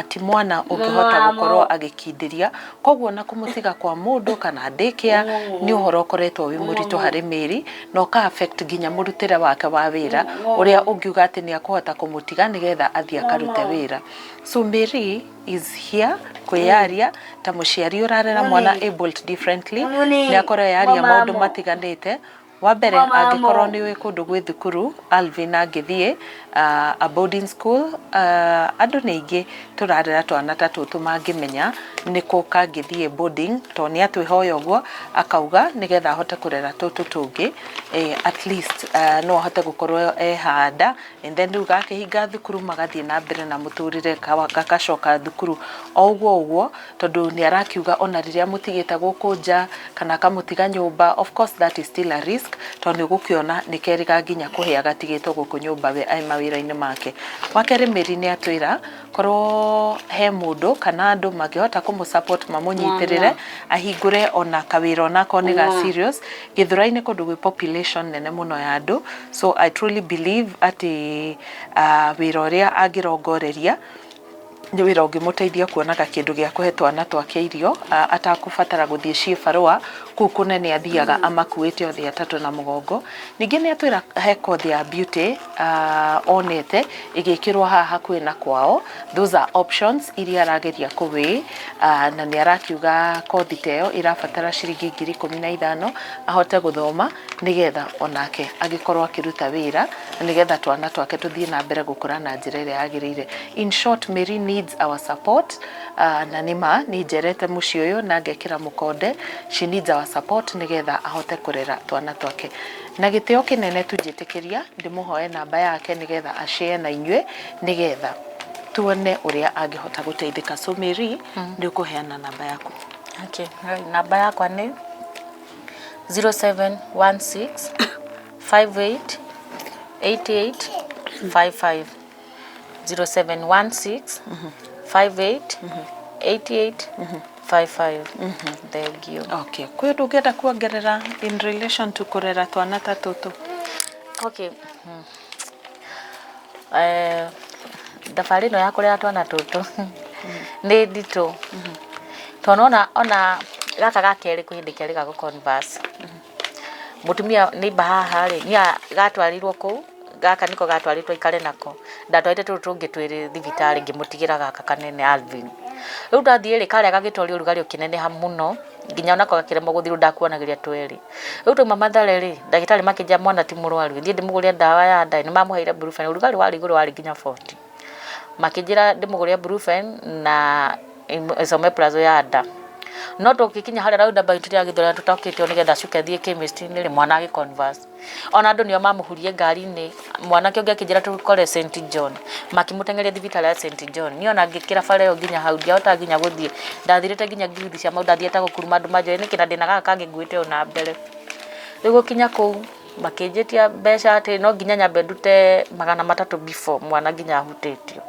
ti mwana ũngĩhota gũkorwo agĩkindĩria, koguo na kũmũtiga kwa mũndũ kana daycare nĩ ũhoro ũkoretwo wĩ mũritũ harĩ Mary na ũka affect nginya mũrutĩre wake wa wĩra ũrĩa ũngiuga atĩ nĩ akũhota kũmũtiga nĩgetha athiĩ akarute wĩra. So Mary is here kwĩyaria ta mũciari ũrarera mwana abled differently, nĩ akorwo yaria maũndũ matiganĩte. Wa mbere angĩkorwo nĩ ũĩ kũndũ gwĩ thukuru Alvin angĩthiĩ a boarding school, andũ nĩ aingĩ tũrarera twana ta tũtũ mangĩmenya nĩ kũ kangĩthiĩ boarding, tondũ nĩ atwĩhoya ũguo akauga nĩgetha ahote kũrera tũtũ tũngĩ, at least no ahote gũkorwo ehanda and then rĩu gakĩhinga thukuru magathiĩ na mbere na mũtũrĩre, gagacoka thukuru o ũguo ũguo, tondũ nĩ arakiuga ona rĩrĩa mũtigĩte gũkũ nja kana akamũtiga nyũmba, of course that is still a risk tondũ nĩ ũgũkĩona nĩ kerĩga nginya kũhĩa gatigĩtwo gũkũ nyũmba we arĩ mawĩra-inĩ make. Wa kerĩ Mary nĩ atwĩra korwo he mũndũ kana andũ mangĩhota kũmũ support mamũnyitĩrĩre ahingũre ona kawĩra onakorwo nĩ ga serious. Gĩthũrai nĩ kũndũ gwĩ population nene mũno ya andũ, so I truly believe atĩ wĩra ũrĩa angĩrongoreria nĩ wĩra ũngĩmũteithia kuonaga kĩndũ gĩa kũhe twana twake irio, atakũbatara gũthiĩ ciĩbarũa kũu kũnene athiaga amakuĩte othe atatũ na mũgongo. Ningĩ nĩ atwĩra he kothi ya beauty onete ĩgĩkĩrwo haha hakuhĩ na kwao. Those are options iria arageria kũwĩ, na nĩ arakiuga kothi ta ĩyo ĩrabatara ciringi 15,000 ahote gũthoma nĩgetha onake agĩkorwo akĩruta wĩra na nĩgetha twana twake tũthiĩ na mbere gũkũra na njĩra ĩrĩa yagĩrĩire. In short, Mary needs our support, na nĩma nĩ njerete mũciĩ ũyũ na ngekĩra mũkonde, she needs our support nĩgetha ahote kũrera twana twake. Na gĩtĩo kĩnene tu njĩtĩkĩria ndĩmũhoe namba yake nĩgetha ashare na inyuĩ nĩgetha tuone ũrĩa angĩhota gũteithĩka. So Mary, nĩ ũkũheana namba yaku. Okay, namba yakwa nĩ 0716 58 88 55, 0716 58 88 55. Thank you. Okay, kwĩ ũndũ ũngĩenda kuongerera in relation to kũrera twana ta tũtũ? Okay. Thabarĩ ĩno ya kũrera twana tũtũ nĩ nditũ tondũ ona gaka ga kerĩ kwĩ hĩndĩ kerĩ ga gũ converse. Mũtumia neighbor haha rĩ, niĩ gatwarirwo kũu, gaka nĩko gatwarĩtwo aikare nako. Ndatwarĩte tũtũ tũngĩ twĩrĩ thibitarĩ ngĩmũtigĩra gaka kanene Alvin. Rĩu ndathiĩ rĩ, karĩa gagĩtwario ũrugarĩ ũkĩneneha mũno nginya onako gakĩremwo gũthiĩ, rĩu ndakuanagĩria twerĩ. Rĩu twauma Mathare rĩ, ndagĩtarĩ makĩnjĩra mwana ti mũrwaru, thiĩ ndĩmũgũrĩre ndawa ya nda, nĩ mamũheire Brufen, ũrugarĩ warĩ igũrũ warĩ nginya 40. Makĩnjĩra ndĩmũgũrĩre Brufen na Esomeprazole ya nda. No tũgĩkinya harĩa roundabout ya Gĩthũrai tũtokĩte nĩgetha acoke athiĩ chemist -inĩ rĩ, mwana agĩ converse. Ona andũ nĩo mamũhurie ngari-inĩ, mwanake ũngĩ akĩnjĩra tũkore St John, makĩmũteng'eria thibitarĩ ya St John. Niĩ ona ngĩkĩra bara ĩyo nginya hau ndiahotaga nginya gũthiĩ, ndathirĩte nginya ngiuthi cia maũndũ, ndathiĩte gũkuruma andũ manjũrie nĩkĩ na ndĩna gaka kangĩ nguĩte ũũ na mbere. Rĩu gũkinya kũu makĩnjĩtia mbeca atĩ no nginya nyambe ndute 300 before mwana nginya ahutĩtio.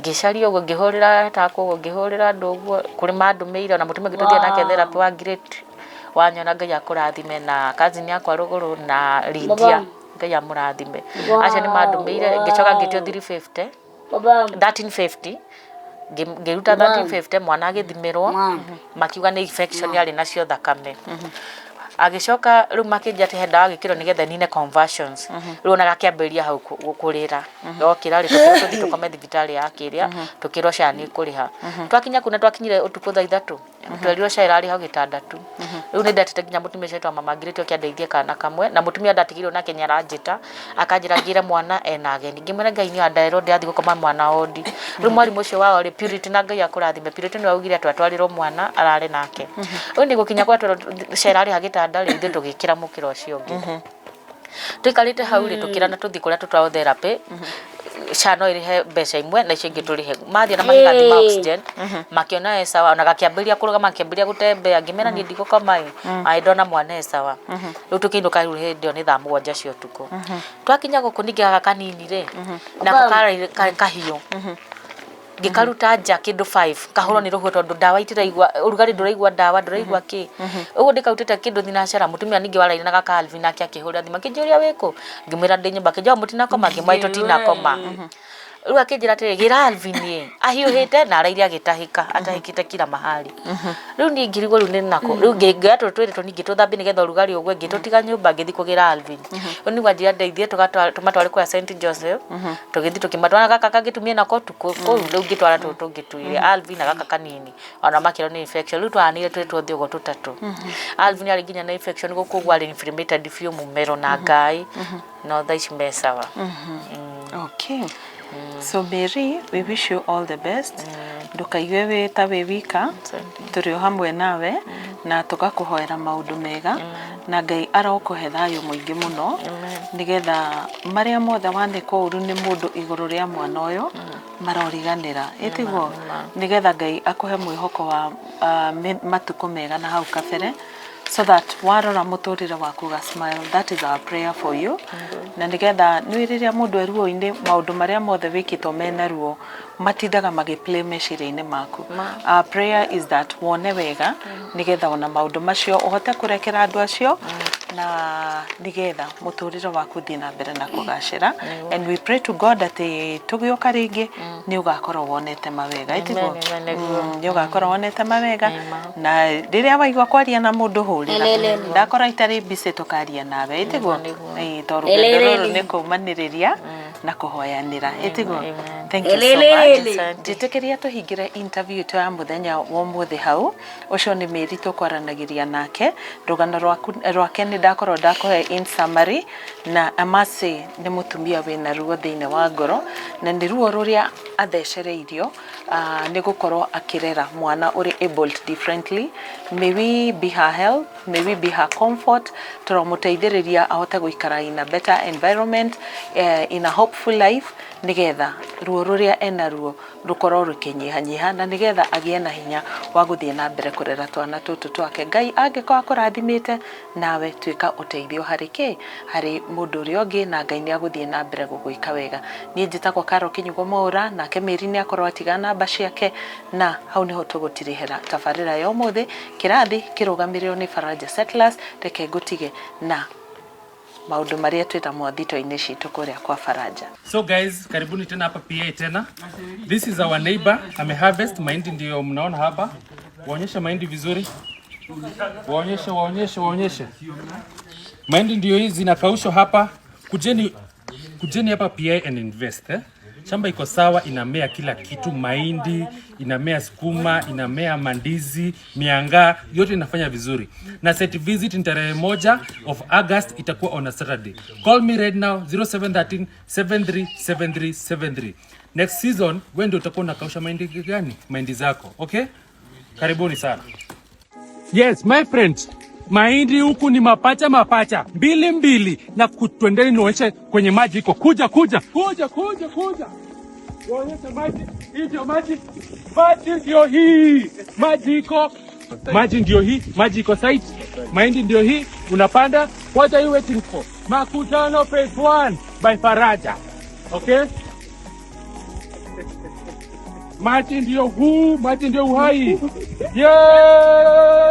Ngĩcaria ũguo ngĩhũrĩra arata akwa ũguo ngĩhũrĩra andũ ũguo, kũrĩ mandũmĩire ona mũtumia ũngĩ tũthiaga nake therapy wa grade wanyona Ngai akũrathime na cousin yakwa rũgũrũ na Lydia Ngai amũrathime. Acio nĩ mandũmĩire ngĩcoka ngĩtio 350 1350 ngĩruta 1350 mwana agĩthimĩrwo makiuga nĩ infection yarĩ nacio thakame. Agĩcoka rĩu makĩnjĩra atĩ he ndawa agĩkĩrwo nĩgetha ĩnine convulsions. Rĩu ona gakĩambĩrĩria hau kũrĩra. Ndokĩra rĩ tũkĩrwo tũthiĩ tũkome thibitarĩ ya kĩrĩa tũkĩrwo SHA nĩ ĩkũrĩha. Twakinya kũu na twakinyire ũtukũ thaa 3 twerirwo SHA ĩrarĩ hau gĩtanda tu. Rĩu nĩ ndetĩte nginya mũtumia ũcio wetagwo mama Ngirĩti oke andeithie kana kamwe na mũtumia ndatigirwo nake nĩ aranjĩta akanjĩra ngĩre mwana ena ageni. Ngĩmwĩra Ngai niĩ nderwo ndĩrathiĩ gũkoma mwana wondi. Rĩu mwarimũ ũcio wao rĩ Purity na Ngai akũrathime Purity nĩwe waugire atĩ atwarĩrwo mwana arare nake. Rĩu niĩ gũkinya kũrĩa twerwo SHA ĩrarĩha gĩtanda rĩ ithuĩ tũgĩkĩra mũkĩra ũcio ũngĩ. Tũikarĩte hau rĩ tũkĩrana tũthiĩ kũrĩa tũtwarwo therapy SHA no ĩrĩhe mbeca imwe na icio ingĩ tũrĩhe. Mathiĩ na magĩgathima oxygen makĩona e sawa ona gakĩambĩrĩria kũrũgama gakĩambĩrĩria gũtembea ngĩmera niĩ ndigũkoma ĩ ĩ ndona mwana e sawa. Rĩu tũkĩinũka rĩu hĩndĩ ĩyo nĩ thaa 7 cia ũtukũ. Twakinya gũkũ ningĩ gaka kanini rĩ nako karĩ kahiũ. Ngĩkaruta nja kĩndũ 5 kahũrwo nĩ rũhuho tondũ ndawa itiraigua ũrugarĩ ndũraigua ndawa ndũraigua kĩ. Ũguo ndĩkarutĩte kĩndũ thinacara mũtumia ningĩ waraire na gaka Alvin nake akĩhũrĩra thimũ akĩnjũria wĩkũ ngĩmwĩra ndĩ nyũmba akĩnjũria mũtinakoma ngĩmwĩra tũtinakoma. Rĩu akĩnjĩra atĩrĩrĩ gĩra Alvin ĩ ahiũhĩte na araire agĩtahĩka atahĩkĩte kila mahali. Rĩu niĩ ngĩrigwo rĩu nĩ nakũ rĩu ngĩoya tũtũ twĩrĩ tũnini ngĩtũthambia nĩgetha ũrugarĩ ũgwe ngĩtũtiga nyũmba ngĩthiĩ kũgĩra Alvin. Rĩu nĩguo anjĩra ndeithie tũmatware kwa St Joseph tũgĩthiĩ tũkĩmatwara gaka kangĩ tumie nako ũtukũ kũu rĩu ngĩtwara tũtũ tũngĩ twĩrĩ Alvin na gaka kanini ona makĩrwo nĩ infection rĩu twaranire twĩ tuothe ũguo tũtatũ. Alvin arĩ nginya na infection gũkũ ũguo arĩ inflamed biũ mũmero na ngaĩ no thaa ici me sawa. Okay. So Mary, we wish you all the best. Ndũkaigue wĩ ta wĩ wika, tũrĩ o hamwe nawe na tũgakũhoera maũndũ mega na Ngai arokũhe thayũ mũingĩ mũno nĩgetha marĩa mothe wanĩkwo ũru nĩ mũndũ igũrũ rĩa mwana ũyũ maroriganĩra ĩtiguo nĩgetha Ngai akũhe mwĩhoko wa matukũ mega na hau kabere so that warora mũtũrĩre waku ũga smile. That is our prayer for you. Na nĩgetha nĩ rĩrĩa mũndũ e ruo-inĩ maũndũ marĩa mothe wĩkĩtwo mena ruo matindaga magĩ play meciria-inĩ maku. Our prayer is that wone wega nĩgetha ona maũndũ macio ũhote kũrekera andũ acio na nĩgetha mũtũrĩre waku ũthiĩ na mbere na kũgacĩra. And we pray to God atĩ tũgĩũka rĩngĩ nĩ ũgakorwo wonete mawega ĩtiguo? Nĩ ũgakorwo wonete mawega na rĩrĩa waigua kwaria na mũndũ hũrĩra ndakorwo itarĩ busy tũkaria nawe ĩtiguo? Tondũ rũgendo rũrũ nĩ kũmanĩrĩria na kũhoyanĩra ĩtiguo? Thank you so much. Njĩtĩkĩria tũhingĩre interview itũ ya mũthenya wa ũmũthĩ hau. Ũcio nĩ Mary tũkwaranagĩria nake. Rũgano rwake nĩ ndakorwo ndakũhe in summary na I must say nĩ mũtumia wĩna ruo thĩinĩ wa ngoro na nĩ ruo rũrĩa athecereirio nĩ gũkorwo akĩrera mwana ũrĩ abled differently. May we be her help, may we be her comfort, tũromũteithĩrĩria ahote gũikara in a better environment, in a hopeful life nĩgetha ruo rũrĩa enaruo rũkorwo rũkĩnyihanyiha na nĩgetha agĩe na hinya wa gũthiĩ na mbere kũrera twana tũtũ twake. Ngai angĩkorwo akũrathimĩte nawe tuĩka ũteithio harĩ kĩ? Harĩ mũndũ ũrĩa ũngĩ na Ngai nĩ agũthiĩ na mbere gũgwĩka wega. Niĩ njĩtagwo Carol Kĩnyugo Mwaũra nake Mary nĩ akorwo atiga namba ciake na hau nĩho tũgũtirihĩra tabarĩra ya ũmũthĩ. Kĩrathi kĩrũgamĩrĩirwo nĩ Faraja Settlers, reke ngũtige na maũndũ marĩa twĩtamo thito-inĩ citũ kũrĩa kwa Faraja. So guys, karibuni tena hapa PA tena. This is our neighbor, ame harvest mahindi ndio mnaona hapa. Waonyeshe mahindi vizuri. Waonyeshe, waonyeshe, waonyeshe. Mahindi ndio hizi zinakaushwa hapa. Kujeni, kujeni hapa PA and invest eh? Shamba iko sawa, inamea kila kitu, mahindi, inamea sukuma, inamea mandizi, mianga, yote inafanya vizuri. Na site visit ni tarehe 1 of August, itakuwa on a Saturday. Call me right now 0713 737373. Next season wewe ndio utakuwa unakausha mahindi gani? Mahindi zako, okay? Karibuni sana. Yes, my friends. Mahindi huku ni mapacha mapacha mbili mbili, na twendeni nionyeshe kwenye maji iko. Kuja kuja kuja kuja kuja, waonyeshe maji. Hii ndio maji, maji ndio hii, maji iko, maji ndio hii, maji iko site, mahindi ndio hii, unapanda. What are you waiting for? Makutano Phase 1 by Faraja. Okay? Maji ndio huu, maji ndio uhai. Yeah!